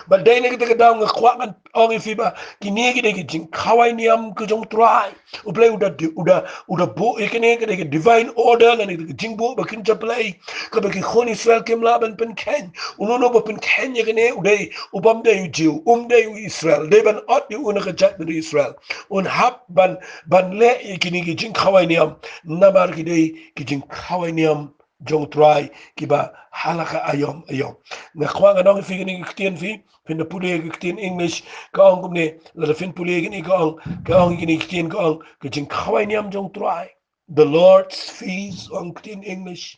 Bad dei na kata ka daw nga kwah ban ong ïa phi ba kine ki dei ki jingkhawai niam ka jong u Trai. U Blei u da, u da, u da buh ïa kine, ka dei ka divine order lane ka dei ka jingbuh ba kynja Blei, kaba ki khun Israel kim lah ban pynkheiñ. Uno uno ba pynkheiñ ïa kine u dei u bym dei u Jiw, um dei u Israel, dei ban ot ïa u na ka jaitbynriew Israel. Un hap ban, ban leh ïa kine ki jingkhawai niam, namar ki dei ki jingkhawai niam jong u Trai kiba ha la ka aïom aïom. Nga kwah ngan ong ïa phi kine ki ktien, phi, phin da pule ka ktien English, ka ong kumne, lada phin pule kine ka ong, ka ong kine ki ktien, ka ong ka jingkhawai niam jong u Trai. The Lord's Feast, ong ktien English.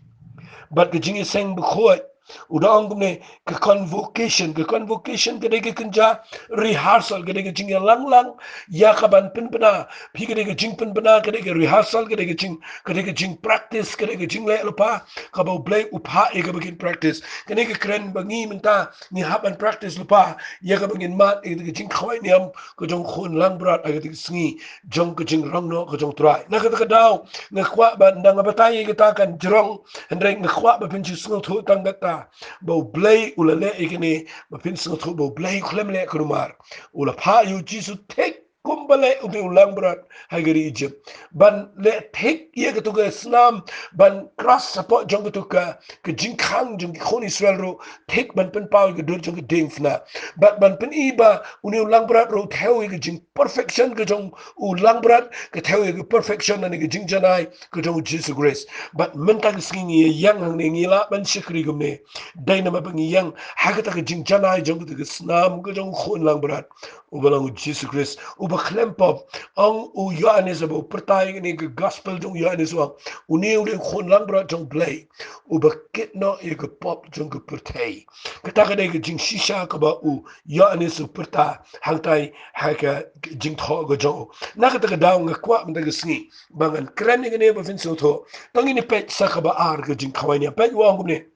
Bad ka jingïaseng bakhuid, u da ong kumne, ka convocation, ka convocation ka dei ka kynja rehearsal, ka dei ka jingïalang lang ïa kaban pynbna. Phi, ka dei ka jingpynbna, ka dei ka rehearsal, ka dei ka jing, ka dei ka jingpractice, ka dei ka jingleh lypa, kaba U Blei u phah ïa kaba kin practice. Kane ka kren ba ngi mynta ngi hap ban practice lypa ïa kaba ngin mad ïa ka jingkhawai niam ka jong u khun langbrot ha kata ka sngi jong ka jingrong noh ka jong u Trai. Na kata ka daw nga kwah ba ynda nga batai ïa kata kan jrong, hynrei nga kwah ba phin shu sngewthuh tang kata, ba U Blei u la leh ïa kane, ba phin sngewthuh ba U Blei u khlem leh khlumar. U la phah ïa u Jisu thik kumba leh u dei u langbrot ha ka ri Egypt, ban leh thik ïa katu ka snam, ban cross hapoh jong katu ka, ka jingkhang jong ki khun Israel ruh, thik ban pynpaw ïa ka dur jong ka diengphna. Bad ban pyni ba une u langbrot ruh u thew ïa ka jing perfection ka jong u langbrot, ka thew ïa ka perfection lane ka jingjanai ka jong u Jisu Khrist. Bad mynta ka sngi ngi ïeng hangne, ngi lah ban shakri kumne. Dei namar ba ngi ïeng ha kata ka jingjanai jong kata ka snam ka jong u khun langbrot, uba long u Jisu Khrist, uba khlem pop. Ong u Ïoannis, uba pyrta ïa kane ka gospel jong u Ïoannis, u ong, une u dei u khun langbrot jong U Blei, uba kit noh ïa ka pop jong ka pyrthei. Kata ka dei ka jingshisha kaba u Ïoannis u pyrta hangtai ha ka jingthoh ka jong u. Na kata ka daw nga kwah mynta ka sngi ba ngan kren ïa kane ba phin sngewthuh. To ngin ïa peit sa kaba ar ka jingkhawai niam. Peit, u ong kumne.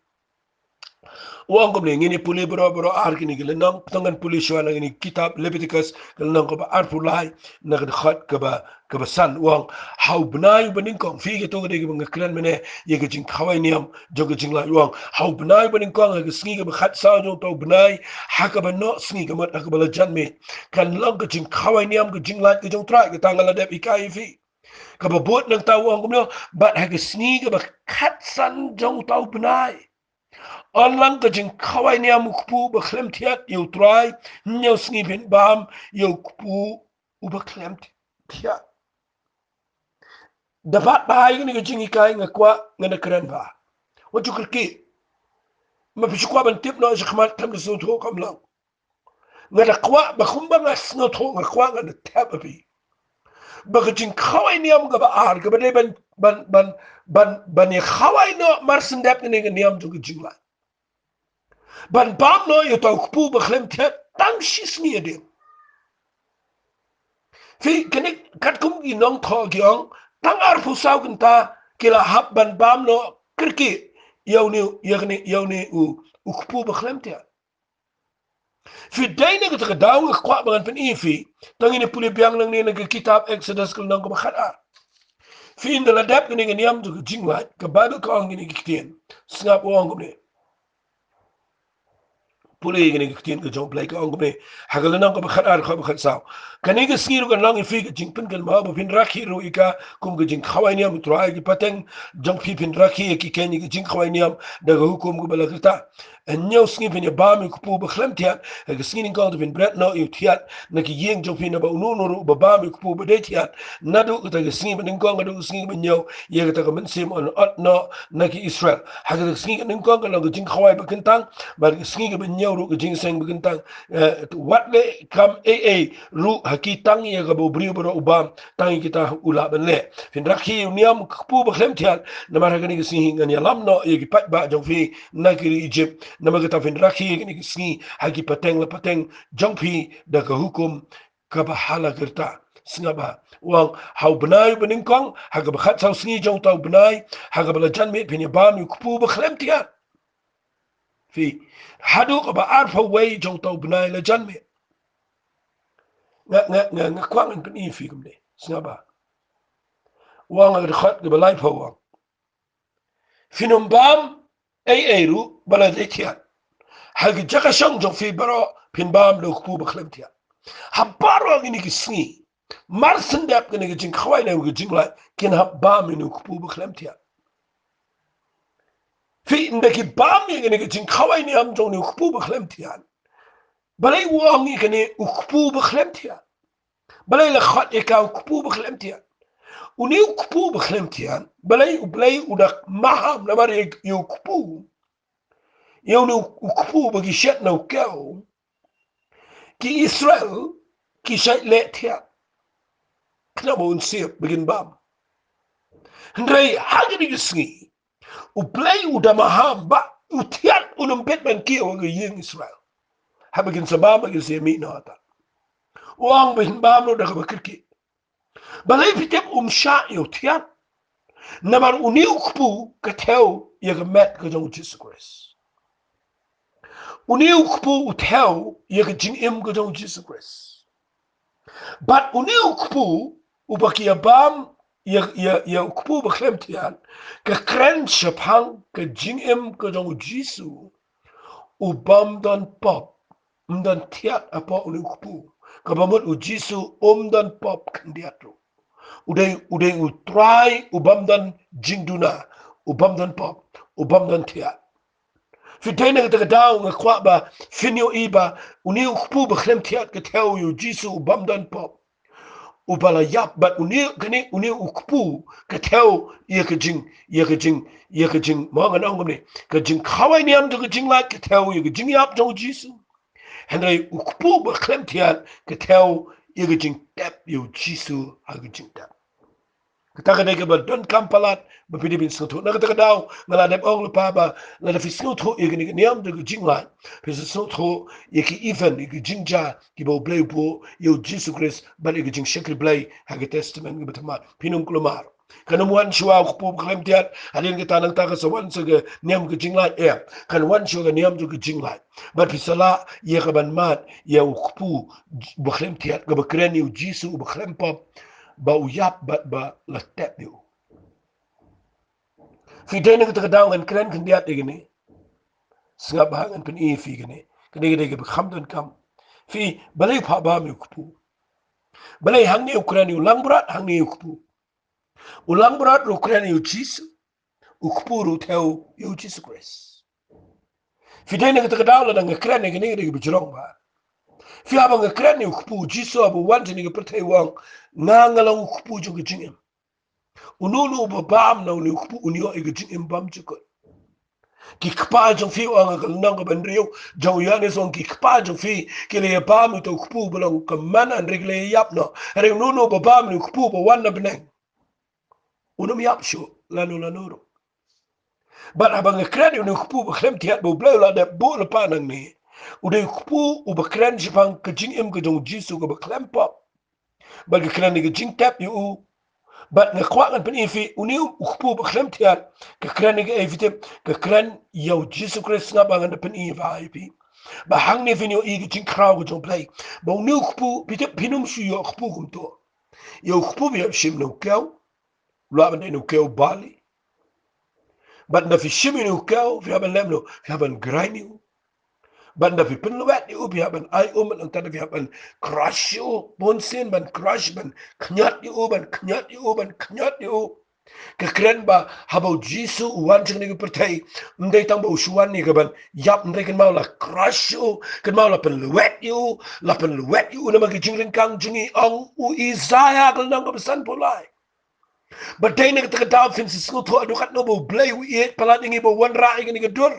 U ong kumne, ngin ïa pule baroh baroh ar kine ki lynnong, to ngan pule shuwa na kine ki kitab Leviticus, ka lynnong kaba arphew lai, na ka dkhot kaba, kaba san, u ong, ha u bnai uba nyngkong, phi, kato ka dei kaba nga kren mynne ïa ka jingkhawai niam jong ka jinglait, u ong, ha u bnai uba nyngkong, ha ka sngi kaba khatsaw jong uta u bnai, ha kaba noh sngi, ka mut ha kaba la jan miet, kan long ka jingkhawai niam ka jinglait ka jong U Trai, kata nga la dep hikai ïa phi. Kaba bud nangta u ong kumno, bad ha ka sngi kaba khatsan jong uta u bnai, yn long ka jingkhawai niam u kpu uba khlem thiat ïa U Trai, hynñiew sngi phin bam ïa u kpu uba khlem thiat. Da bat bha ïa kane ka jinghikai, nga kwah ngan da kren bha. Wat ju kyrkieh. Ma phi shu kwah ban tip noh shakhmat, khlem da sngewthuh kam long. Nga da kwah ba kumba nga sngewthuh, nga kwah ngan da thep ha phi ba ka jingkhawai niam kaba ar, kaba dei ban, ban, ban, ban, ban ïa khawai noh mar shen dep kane ka niam jong ka jinglait, ban bam noh ïa uta u kpu uba khlem thiat tang shi sngi hadien. Phi, kane katkum ki nongthoh ki ong, tang arphew saw kynta ki la hap ban bam noh kyrkieh ïa une, ïa kane, ïa une u, u kpu uba khlem thiat. Phi, dei na kata ka daw nga kwah ba ngan pyni ïa phi. To ngin ïa pule biang nangne na ka kitab Exodus ka lynnong kaba khat ar. Phi, ynda la dep kane ka niam jong ka jinglait, ka Baibl ka ong kine ki ktien. Sngap, u ong kumne. Pule ïa kane ka ktien ka jong U Blei, ka ong kumne ha ka lynnong kaba khat ar, kaba khat saw: Kane ka sngi ruh kan long ïa phi ka jingpynkynmaw ba phin rakhe ruh ïa ka kum ka jingkhawai niam, u trai ïa ki pateng jong phi, phin rakhe ïa ki keiñ ïa ka jingkhawai niam da ka hukum kaba la kyrta. Hynñiew sngi phin ïa bam ïa u kpu bakhlem thiat. Ha ka sngi nyngkong te phin bret noh ïa u thiat na ki ïing jong phi, naba uno uno ruh uba bam ïa u kpu ba dei thiat naduh kata ka sngi banyngkong haduh ka sngi banyngkong, ïa kata ka mynsiem yn ot noh na ki Israel. Ha kata ka sngi banyngkong kan long ka jingkhawai bakyntang, bad ka sngi banyngkong ruh ka jingïaseng bakyntang. Eh, wat leh kam ei ei ruh ha ki, tang ïa kaba u briew baroh u bam, tang ïa kita u lah ban leh. Phin rakhe ïa u niam u kpu bakhlem thiat, namar ha kane ka sngi ngan ïalam noh ïa ki paidbah jong phi na ki ri Egypt. Namar kata phin rakhe ïa kane ka sngi ha ki pateng la pateng jong phi da ka hukum kaba la kyrta. Sngap bha, u ong ha u bnai banyngkong, ha kaba khat saw sngi jong uta u bnai, ha kaba la jan miet, phin ïa bam ïa u kpu bakhlem thiat. Phi, haduh kaba arphew wei jong uta u bnai la jan miet. Nga, nga, nga, nga kwah ngan pyni ïa phi kumne. Sngap bha. U ong ha ka dkhot kaba laiphew, u ong: Phin ym bam ei ei ruh ba la dei thiat. Ha ki jaka shong jong phi baroh phin bam da u kpu bakhlem thiat. Ha baroh kine ki sngi, mar shen dep kane ka jingkhawai niam ka jinglait, kin hap bam ïa une u kpu bakhlem thiat. Phi, ynda ki bam ïa kane ka jingkhawai niam jong une u kpu bakhlem thiat, balei u ong ïa kane u kpu bakhlem thiat? Balei la khot ïa ka u kpu bakhlem thiat? Une u kpu bakhlem thiat, balei U Blei u da maham namar ïa u kpu, ïa une u kpu ba ki shet na u kew, ki Israel ki shait leh thiat. Khnang ba un sep ba kin bam. Hynrei ha kine ki sngi U Blei u da maham ba u thiat un ym bit ban kiew ha ka ïing Israel. Haba kin sa bam, ba kin sa mih noh hata. U ong ba phin bam noh da kaba kyrkieh. Balei phi tip um shah ïa u thiat? Namar une u kpu ka thew ïa ka met ka jong u Jisu Khrist. Une u kpu u thew ïa ka jingim ka jong u Jisu Khrist. Bad une u kpu uba ki ïa bam ïa, ïa, ïa u kpu bakhlem thiat, ka kren shaphang ka jingim ka jong u Jisu, u bym don pop, ym don thiat hapoh une u kpu. Kaba mut u Jisu um don pop khyndiat ruh. U dei, u dei u Trai u bym don jingduna, u bym don pop, u bym don thiat. Phi, dei na kata ka daw nga kwah ba phin ïohi ba une u kpu bakhlem thiat ka thew ïa u Jisu u bym don pop, uba la ïap. Bad une, kane, une u kpu ka thew ïa ka jing, ïa ka jing, ïa ka jing, mo, ngan ong kumne, ka jingkhawai niam jong ka jinglait ka thew ïa ka jingïap jong u Jisu. Hynrei u kpu bakhlem thiat ka thew ïa ka jingtep ïa u Jisu ha ka jingtep. Kata ka dei kaba donkam palat ba phi dei ban sngewthuh. Na kata ka daw nga la dep ong lypa ba lada phi sngewthuh ïa kane ka niam jong ka jinglait, phi sngewthuh ïa ki event, ïa ki jingjia kiba U Blei u buh ïa u Jisu Khrist bad ïa ka jingshakri Blei ha ka Testament kaba thymmai, phin ym kulmar. Kan ym wan shuwa u kpu bakhlem thiat, hadien kata nangta ka sa wan sa ka niam ka jinglait, eh, kan wan shuwa ka niam jong ka jinglait. Bad phi sa lah ïa ka ban mad ïa u kpu bakhlem thiat kaba kren ïa u Jisu uba khlem pop, ba u ïap bad ba la tep ïa u. Phi, dei na kata ka daw ngan kren khyndiat ïa kane. Sngap bha, ngan pyni ïa phi kane. Kane ka dei kaba kham donkam. Phi, balei u phah bam ïa u kpu? Balei hangne u kren ïa u langbrot, hangne ïa u kpu? U langbrot ruh u kren ïa u Jisu, u kpu ruh u thew ïa u Jisu Khrist. Phi, dei na kata ka daw lada nga kren ïa kane ka dei kaba jrong bha. Phi, haba nga kren ïa u kpu, u Jisu haba u wan sha kane ka pyrthei u ong, nga, nga long u kpu jong ka jingim. Uno uno uba bam na une u kpu un ïoh ïa ka jingim bymjukut. Ki kpa jong phi, u ong ha ka lynnong kaba hynriew jong u Ïoannis, u ong ki kpa jong phi ki la ïa bam ïa uta u kpu ba long ka manna, hynrei ki la ïa ïap noh. Hynrei uno uno uba bam ïa une u kpu ba wan na bneng un ym ïap shuh lano lano ruh. Bad haba nga kren ïa une u kpu bakhlem thiat ba U Blei u la dep buh lypa nangne, u dei u kpu uba kren shaphang ka jingim ka jong u Jisu kaba khlem pop. Bad ka kren ïa ka jingtep ïa u. Bad nga kwah ngan pyni ïa phi, une u kpu bakhlem thiat ka kren ïa kaei, phi tip? Ka kren ïa u Jisu Khrist. Sngap bha, ngan da pyni ïa phi. Ba hangne phin ïohi ka jingkhraw ka jong U Blei. Ba une u kpu, phi tip, phin ym shu ïoh kpu kumto. Ïa u kpu phi hap shim na u kew. U lah ban dei na u kew bali. Bad ynda phi shim ïa une u kew, phi hap ban leh kumno? Phi hap ban grind ïa u. Ban da phi pynlwet ïa u, phi hap ban ai um, nangta da phi hap ban crush ïa u. Bun sien ban crush, ban khñiot ïa u, ban khñiot ïa u, ban khñiot ïa u. Ka kren ba haba u Jisu u wan sha kane ka pyrthei, ym dei tang ba u shu wan ïa ka ban ïap, ym dei, kynmaw la crush ïa u, kynmaw la pynlwet ïa u, la pynlwet ïa u namar ka jingryngkang jong ngi, ong u Isaïah ka lynnong kaba sanphew lai. Ba dei na kata ka daw phin sa sngewthuh haduh katno ba U Blei u ïeit palat ïa ngi ba u wanrah ïa kane ka dur.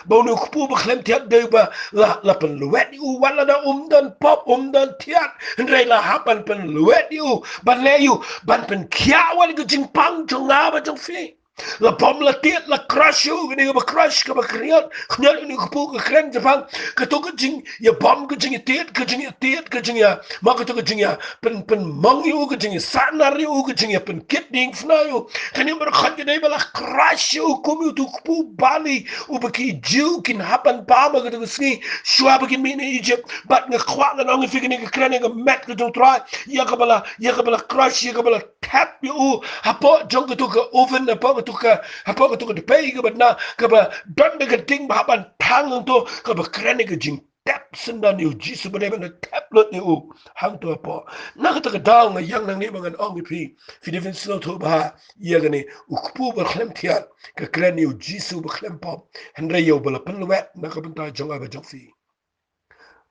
Ba une u kpu ba khlem thiat dei ba la, la pynlwet ïa u, wat lada um don pop, um don thiat, hynrei la hap ban pynlwet ïa u, ban leh ïa u, ban pynkhiah wat ïa ka jingpang jong nga bad jong phi. La bom la tied, la crush ïa u, kane kaba crush, kaba khñiot, khñiot une u kpu, ka kren shaphang kato ka jingïabom, ka jingïatied, ka jingïatied, ka jingïa, ma kato ka jingïa pyn, pynmong ïa u, ka jingïasahnarphna ïa u, ka jingïapynkit diengphna ïa u. Kane baroh ka dei ba la crush ïa u kum ïa uto u kpu bali uba ki Jiw kin hap ban bam ha kato ka sngi shuwa ba kin mih na Egypt. Bad nga kwah ngan ong ïa phi, kane ka kren ïa ka met ka jong U Trai, ïa kaba la, ïa kaba la crush, ïa kaba la thep ïa u hapoh jong kato ka oven, hapoh kato ka, hapoh kato ka dpei kaba na, kaba don da ka ding ba hap ban thang hangto, kaba kren ïa ka jing thep syndon ïa u Jisu, ba dei ban thep lut ïa u hangto hapoh. Na kata ka daw nga ïeng nangne ba ngan ong ïa phi, phi dei phin sngewthuh bha ïa kane, u kpu ba khlem thiat ka kren ïa u Jisu ba khlem pop, hynrei ïa uba la pynlwet na ka bynta jong nga bad jong phi.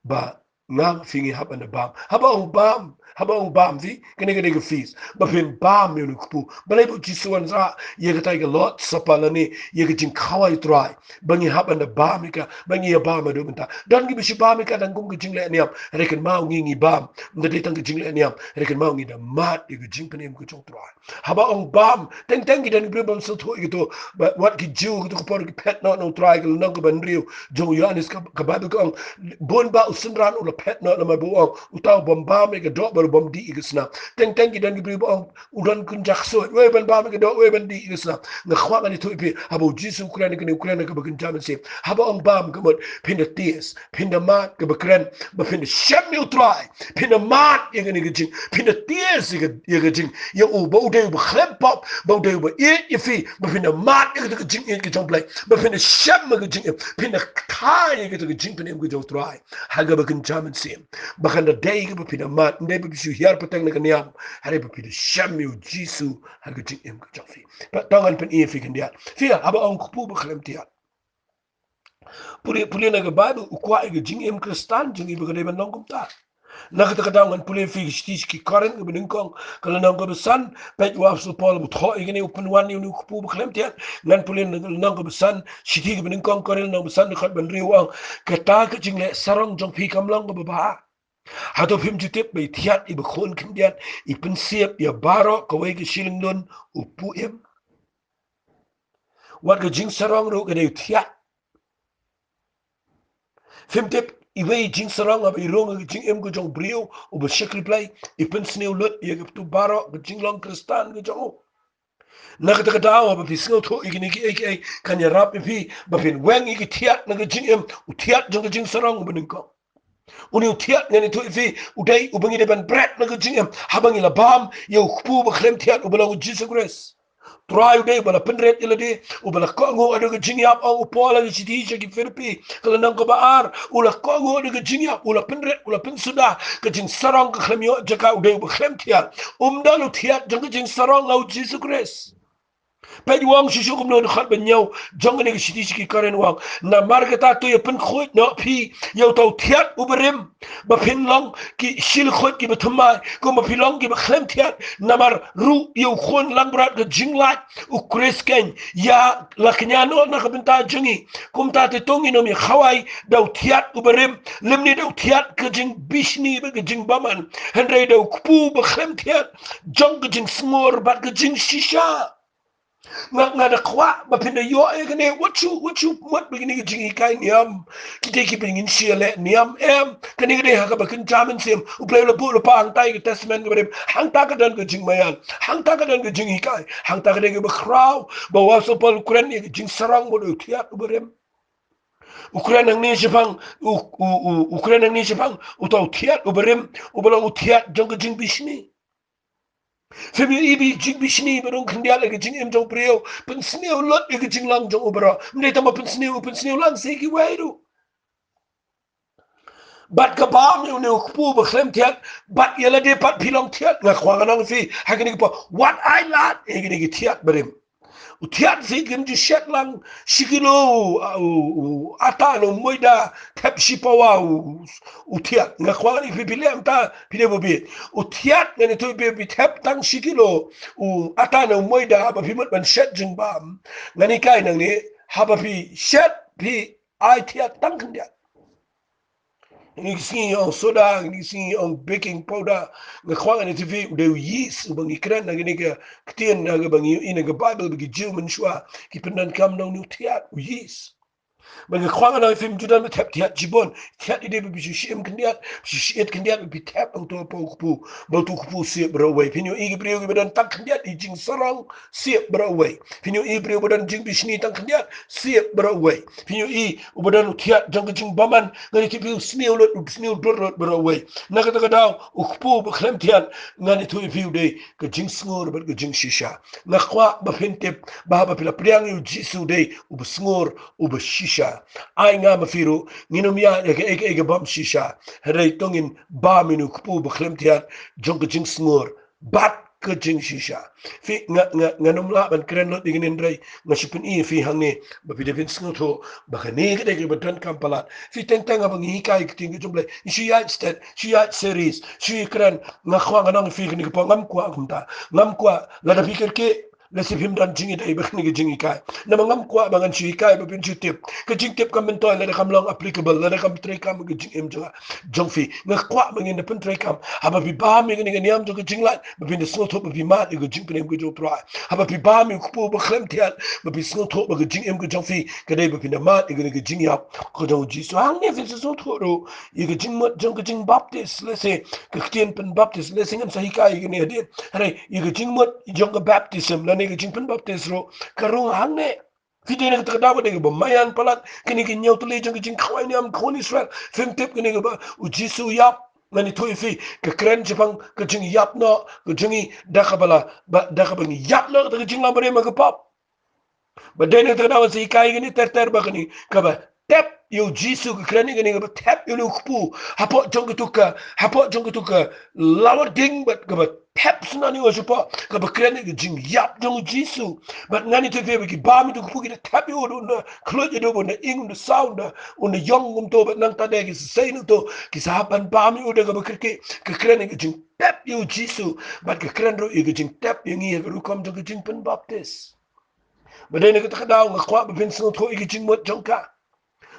Ba nga bad phi ngi hap ban da bam. Haba ong bam, haba ong bam, phi, kane ka dei ka feast. Ba phin bam ïa une u kpu. Balei ba u Jisu u wanrah ïa katai ka Lord's Supper lane ïa ka jingkhawai U Trai? Ba ngi hap ban da bam ïa ka, ba ngi ïa bam haduh mynta. Don kiba shu bam ïa ka tang kum ka jingleh niam. Hynrei kynmaw, ngi, ngi bam, ym dei tang ka jingleh niam. Hynrei kynmaw, ngi da mad ïa ka jingpynim ka jong U Trai. Haba ong bam, teng teng ki don ki briew bym sngewthuh ïa kato. Ba wat ki Jiw kato ka por ki phet noh na U Trai, ka lynnong kaba hynriew jong u Ïoannis, ka, ka Baibl ka ong, bun bah u synran u la phet noh namar ba u ong, uta u bym bam ïa ka doh bad u bym dih ïa ka snam. Teng teng ki don ki briew ba ong, u don kynja ksuid, wei ban bam ïa ka doh, wei ban dih ïa ka snam. Nga kwah ngan ïathuh ïa phi, haba u Jisu u kren ïa kane, u kren ïa kaba kynja mynsiem. Haba ong bam, ka mut phin da test, phin da mad, kaba kren ba phin da shem ïa U Trai. Phin da mad ïa kane ka jing, phin da test ïa ka, ïa ka jing, ïa u, ba u dei uba khlem pop, ba u dei uba ïeit ïa phi, ba phin da mad ïa kata ka jingïeit ka jong U Blei, ba phin da shem ïa ka jingim, phin da kthai ïa kata ka jingpynim ka jong U Trai ha kaba kynja mynsiem. Ba kan da dei kaba phin da mad, ym dei ba phi shu hiar pateng na ka niam, hynrei ba phi da shem ïa u Jisu ha ka jingim ka jong phi. Pat tang ngan pyni ïa phi khyndiat. Phi, haba ong kpu ba khlem thiat, pule, pule na ka Baibl, u kwah ïa ka jingim Khristan jong ngi ba ka dei ban long kumta. Na kata ka daw ngan pule ïa phi ka shithi sha ki Korinth kaba nyngkong, ka lynnong kaba san, peit u Apostol Paul ba u thoh ïa kane, u pynwan ïa une u kpu ba khlem thiat. Ngan pule na ka lynnong kaba san, shithi kaba nyngkong Korinth lynnong ba san, dkhot ba hynriew, u ong, kata ka jingleh sarong jong phi kam long kaba bha. Hato phim ju tip ba i thiat, i bakhun khyndiat, i pynshiep ïa baroh kawei ka shilynglun u kpu im? Wat ka jingsarong ruh ka dei u thiat. Phim tip, iwei i jingsarong haba i rung ha ka jingim ka jong u briew uba shakri Blei, i pynsniew lut ïa kato baroh ka jinglong Khristan ka jong u. Na kata ka daw haba phi sngewthuh ïa kine kiei kiei, kan ïarap ïa phi ba phin weng ïa ki thiat na ka jingim, u thiat jong ka jingsarong uba nyngkong. Une u thiat ngan ïathuh ïa phi, u dei uba ngi dei ban bret na ka jingim haba ngi la bam ïa u kpu ba khlem thiat uba long u Jisu Khrist. Trai u dei uba la pynrit ïa lade, uba la kohnguh haduh ka jingïap, ong u Paul ha ka shithi sha ki Philippi ka lynnong kaba ar, u la kohnguh haduh ka jingïap, u la pynrit, u la pynsuda, ka jingsarong ka khlem ïoh jaka, u dei uba khlem thiat. Um don u thiat jong ka jingsarong, nga u Jisu Khrist. Peit u ong shuh shuh kumno, dkhot ba hynñiew jong kane ka shithi sha ki Korinth u ong, namar kata to ïa pynkhuid noh phi ïa uta u thiat uba rim, ba phin long ki shilkhuid kiba thymmai, kumba phi long kiba khlem thiat. Namar ruh ïa u Khun Langbrot ka jinglait u Khrist keiñ ïa la kñia noh na ka bynta jong ngi. Kumta te to ngin ym ïa khawai da u thiat uba rim, lymne da u thiat ka jingbishni bad ka jingbymman, hynrei da u kpu ba khlem thiat jong ka jingsngur bad ka jingshisha. Nga, nga da kwah ba phin da ïoh ïa kane, wat shu, wat shu mut ba kine ki jinghikai niam, kita kiba ngin shu leh niam, em. Kane ka dei ha kaba kynja mynsiem. U Blei u la buh lypa hangtai ka Testament kaba rim, hangta ka don ka jingmaïan, hangta ka don ka jinghikai, hangta ka dei kaba khraw. Ba u Apostol Paul u kren ïa ka jingsarong bad u thiat uba rim. U kren hangne shaphang, u, u, u, u kren hangne shaphang uta u thiat uba rim, uba long u thiat jong ka jingbishni. Phim ïohi ba i jingbishni ba rung khyndiat ha ka jingim jong u briew pynsniew lut ïa ka jinglong jong u baroh. Ym dei tang ba pynsniew, u pynsniew lang sa ïa kiwei ruh. Bad ka bam ïa une u kpu ba khlem thiat, bad ïa lade pat phi long thiat, nga kwah ngan ong ïa phi ha kine ki por, wat ai lad ïa kine ki thiat barim. U thiat phi kim ju shet lang shi kilo u, u, u ata ne u moida, thep shi pawa u, u thiat. Nga kwah ngan ong ïa phi, phi leh mynta phi dei ba bieit. U thiat ngan ïathuh ïa phi, phi thep tang shi kilo u ata ne u moida ba phi mut ban shet jingbam. Ngan hikai nangne, haba phi shet phi ai thiat tang khyndiat. Ngi sngi ong soda, ngi sngi ong baking powder. Nga kwah ngan ïathuh ïa phi, u dei u yeast uba ngi kren ha kane ka ktien, ha kaba ngi ïohi na ka Baibl ba ki Jiw mynshuwa ki pyndonkam da une u thiat, u yeast. Bad nga kwah ngan ong ïa phi, phim ju don ba thep thiat shibun. Thiat i dei ba phi shu shim khyndiat, phi shu shim khyndiat, ba phi thep hangto hapoh u kpu. Ba uto u kpu u siep baroh kawei. Phin ïohi ki briew kiba don tang khyndiat, i jingsarong siep baroh kawei. Phin ïohi briew ba don jingbishni tang khyndiat, siep baroh kawei. Phin ïohi uba don u thiat jong ka jingbymman, ngan ïathuh ïa phi, u sniew lut, u sniew dur lut baroh kawei. Na kata ka daw u kpu ba khlem thiat, ngan ïathuh ïa phi, u dei ka jingsngur bad ka jingshisha. Nga kwah ba phin tip ba haba phi la pdiang ïa u Jisu, u dei uba sngur, uba shisha. Ai nga ma phi ruh ngin ym ïaid ïa kaei kaei ka bym shisha. Hynrei to ngin bam ïa une u kpu ba khlem thiat jong ka jingsngur bad ka jingshisha. Phi, nga, nga, ngan ym lah ban kren lut ïa kane, hynrei nga shu pyni ïa phi hangne ba phi dei ban sngewthuh ba kane ka dei kaba donkam palat. Phi, teng teng haba ngi hikai ka ktien ka jong U Blei, ngi shu ïaid stet, shu ïaid series, shu ïakren. Nga kwah ngan ong ïa phi kane ka por, ngam kwah kumta. Ngam kwah, lada phi kyrkieh, lehse phim don jingïadei bad kane ka jinghikai. Namar ngam kwah ba ngan shu hikai ba phin shu tip. Ka jingtip kam myntoi lada kam long applicable, lada kam treikam ha ka jingim jong nga, jong phi. Nga kwah ba ngin da pyntreikam. Haba phi bam ïa kane ka niam jong ka jinglait, ba phin da sngewthuh ba phi mad ïa ka jingpynim ka jong U Trai. Haba phi bam ïa u kpu ba khlem thiat, ba phi sngewthuh ba ka jingim ka jong phi ka dei ba phin da mad ïa kane ka jingïap ka jong U Jisu. Hangne phin sa sngewthuh ruh ïa ka jingmut jong ka jingbaptis, lehse ka ktien pynbaptis, lehse ngam sa hikai ïa kane hadien. Hynrei ïa ka jingmut jong ka baptism lane ka jingpynbaptis ruh ka rung hangne. Phi, dei na kata ka daw ka dei kaba maïan palat kane ka hynñiew tylli jong ka jingkhawai niam khun Israel. Phim tip kane kaba U Jisu u ïap. Ngan ïathuh ïa phi, ka kren shaphang ka jingïap noh ka jong ngi da kaba la, ba, da kaba ngi ïap noh kata ka jinglam barim ha ka pop. Bad dei na kata ka daw ngan sa hikai ïa kane ter ter, ba kane kaba thep ïa U Jisu, ka kren ïa kane kaba thep ïa une u kpu hapoh jong kato ka, hapoh jong kato ka lawar ding, bad kaba thep sngewbha ïa u shapoh, kaba kren ïa ka jingïap jong U Jisu. Bad ngan ïathuh ïa phi ba ki bam ïa uto u kpu ki da thep ïa u, un da khluit ïa u, un da ing, un da saw, un da, un da ïong kumto, bad nangta de ki sa sei na uto, ki sa hap ban bam ïa u da kaba kyrkieh. Ka kren ïa ka jingthep ïa U Jisu, bad ka kren ruh ïa ka jingthep ïa ngi ha ka rukom jong ka jingpynbaptis. Bad dei na kata ka daw nga kwah ba phin sngewthuh ïa ka jingmut jong ka.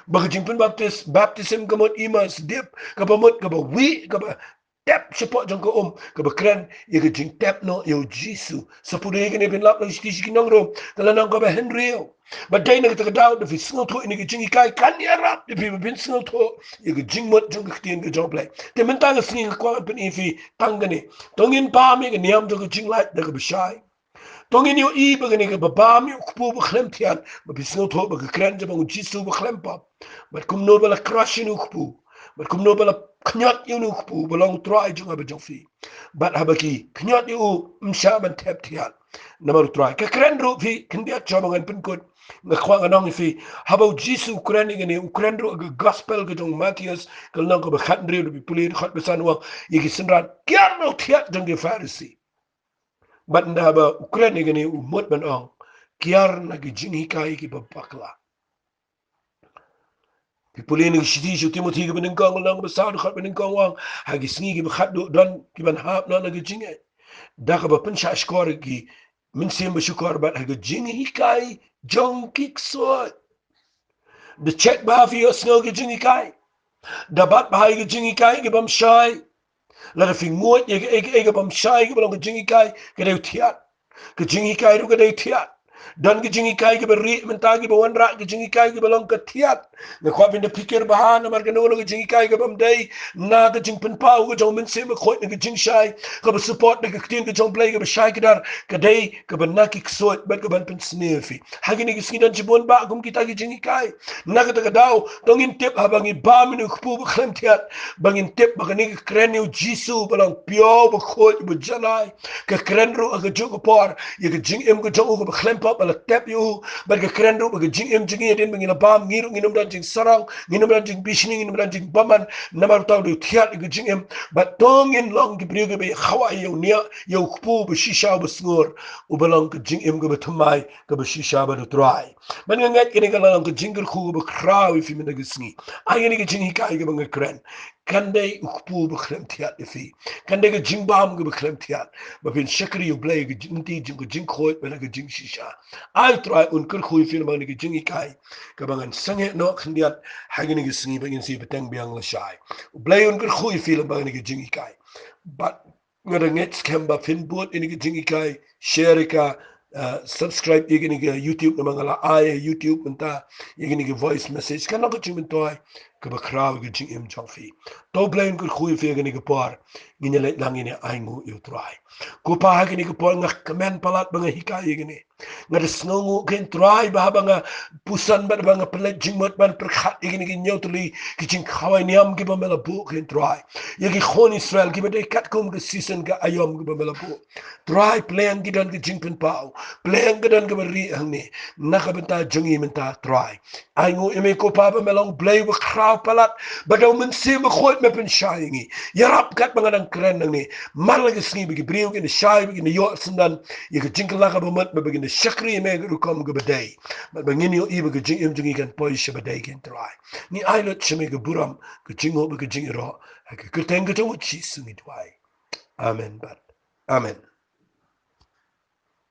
Ba ka jingpynbaptis, baptism ka mut immerse deep, kaba mut kaba wih, kaba thep shapoh jong ka um, kaba kren ïa ka jingthep noh ïa U Jisu. Sa pule ïa kane, phin lap lang shiti sha ki nong Rom, ka lynnong kaba hynriew. Bad dei na kata ka daw da phi sngewthuh ïa kane ka jinghikai, kan ïarap ïa phi ba phin sngewthuh ïa ka jingmut jong ka ktien ka jong U Blei. Te mynta ka sngi nga kwah ban pyni ïa phi tang kane. To ngin bam ïa ka niam jong ka jinglait da kaba shai. To ngin ïohi ba kane kaba bam ïa u kpu ba khlem thiat, ba phi sngewthuh ba ka kren shaphang U Jisu ba khlem pop. Bad kumno ba la crush ïa une u kpu. Bad kumno ba la khñiot ïa une u kpu ba long U Trai jong nga bad jong phi. Bad haba ki khñiot ïa u, ym shah ban thep thiat. Namar U Trai. Ka kren ruh, phi, khyndiat shuwa ba ngan pynkut, nga kwah ngan ong ïa phi, haba U Jisu u kren ïa kane, u kren ruh ha ka gospel ka jong u Mathaios, ka lynnong kaba khathynriew, da phi pule dkhot ba san, u ong ïa ki synran, kiar na u thiat jong ki Pharisi. Bad ynda haba u kren ïa kane, u mut ban ong, kiar na ki jinghikai kiba bakla. Phi pule na ka shithi sha u Timothi kaba nyngkong, ka lynnong kaba saw, dkhot ba nyngkong, u ong, ha ki sngi kiba khatduh don kiban hap noh na ka jingngeit da kaba pynshah shkor ïa ki mynsiem ba shukor bad ha ka jinghikai jong ki ksuid. Da check bha, phi ïohsngew ki jinghikai. Da bat bha ïa ki jinghikai ki bym shai. Lada phi nguid ïa kaei kaei ka bym shai kaba long ka jinghikai, ka dei u thiat. Ka jinghikai ruh ka dei u thiat. Don ka jinghikai kaba rieh mynta, kiba wanrah ka jinghikai kaba long ka thiat. Nga kwah phin da phikir bha namar kano kano ka jinghikai ka bym dei na ka jingpynpaw ka jong u Mynsiem Bakhuid, na ka jingshai kaba support da ka ktien ka jong U Blei kaba shai kdar, ka dei kaba na ki ksuid bad kaban pynsniew ïa phi. Ha kine ki sngi don shibun bah kum kita ki jinghikai. Na kata ka daw, to ngin tip haba ngi bam ïa une u kpu ba khlem thiat, ba ngin tip ba kane ka kren ïa u Jisu ba long pure, bakhuid, bajanai. Ka kren ruh ha kajuh ka por ïa ka jingim ka jong u kaba khlem pop, ba la tep ïa u, bad ka kren ruh ba ka jingim jong ngi hadien ba ngi la bam, ngi ruh ngin ym don jingsarong, ngin ym don jingbishni, ngin ym don jingbymman, namar uta u dei u thiat ïa ka jingim. Bad to ngin long ki briew kiba ïa khawai ïa u niah, ïa u kpu ba shisha ba sngur, uba long ka jingim kaba thymmai, kaba shisha bad u Trai. Bad nga ngeit kane ka la long ka jingkyrkhu kaba khraw ïa phi mynta ka sngi. Ai kane ka jinghikai kaba nga kren, kan dei u kpu ba khlem thiat ïa phi. Kan dei ka jingbam kaba khlem thiat, ba phin shakri ïa U Blei ka jingtei, jing ka jingkhuid bad ka jingshisha. Ai Trai un kyrkhu ïa phi lyngba kane ka jinghikai kaba ngan sangeh noh khyndiat ha kane ka sngi, ba ngin sa bteng biang lashai. U Blei un kyrkhu ïa phi lyngba kane ka jinghikai. Bad nga da ngeit skhem ba phin bud ïa kane ka jinghikai, share ïa ka, uh, subscribe ïa kane ka YouTube, namar nga la ai ïa YouTube mynta ïa kane ka voice message, kan long ka jingmyntoi kaba khraw ïa ka jingim jong phi. To U Blei un kyrkhu ïa phi ha kane ka por. Ngin ïa leit lang, ngin ïa ainguh ïa u Trai. Ko Pa, ha kane ka por nga kmen palat ba nga hikai ïa kane. Nga da sngewnguh, ko Trai, ba haba nga puson bad ba nga pynleit jingmut ban pyrkhat ïa kine ki hynñiew tylli ki jingkhawai niam kiba me la buh, ko Trai, ïa ki khun Israel kiba dei katkum ka shisien ka aïom kiba me la buh. Trai, pleng ki don ka jingpynpaw, pleng ki don kaba rieh hangne na ka bynta jong ngi mynta, Trai. Ainguh ïa me ko Pa ba me long Blei uba khraw palat, ba da U Mynsiem Bakhuid me pynshai ïa ngi. Ïarap katba nga dang kren nangne, man la ka sngi ba ki briew kin da shai, ba kin da ïoh syndon ïa ka jingkylla kaba mut, ba kin da shakri ïa me ka rukom kaba dei, bad ba ngin ïohi ba ka jingim jong ngi kan poi sha ba dei, ko Trai. Ngi ai lut sha me ka burom, ka jingnguh bad ka jingïaroh, ha ka kyrteng ka jong U Jisu ngi duwai. Amen bad amen.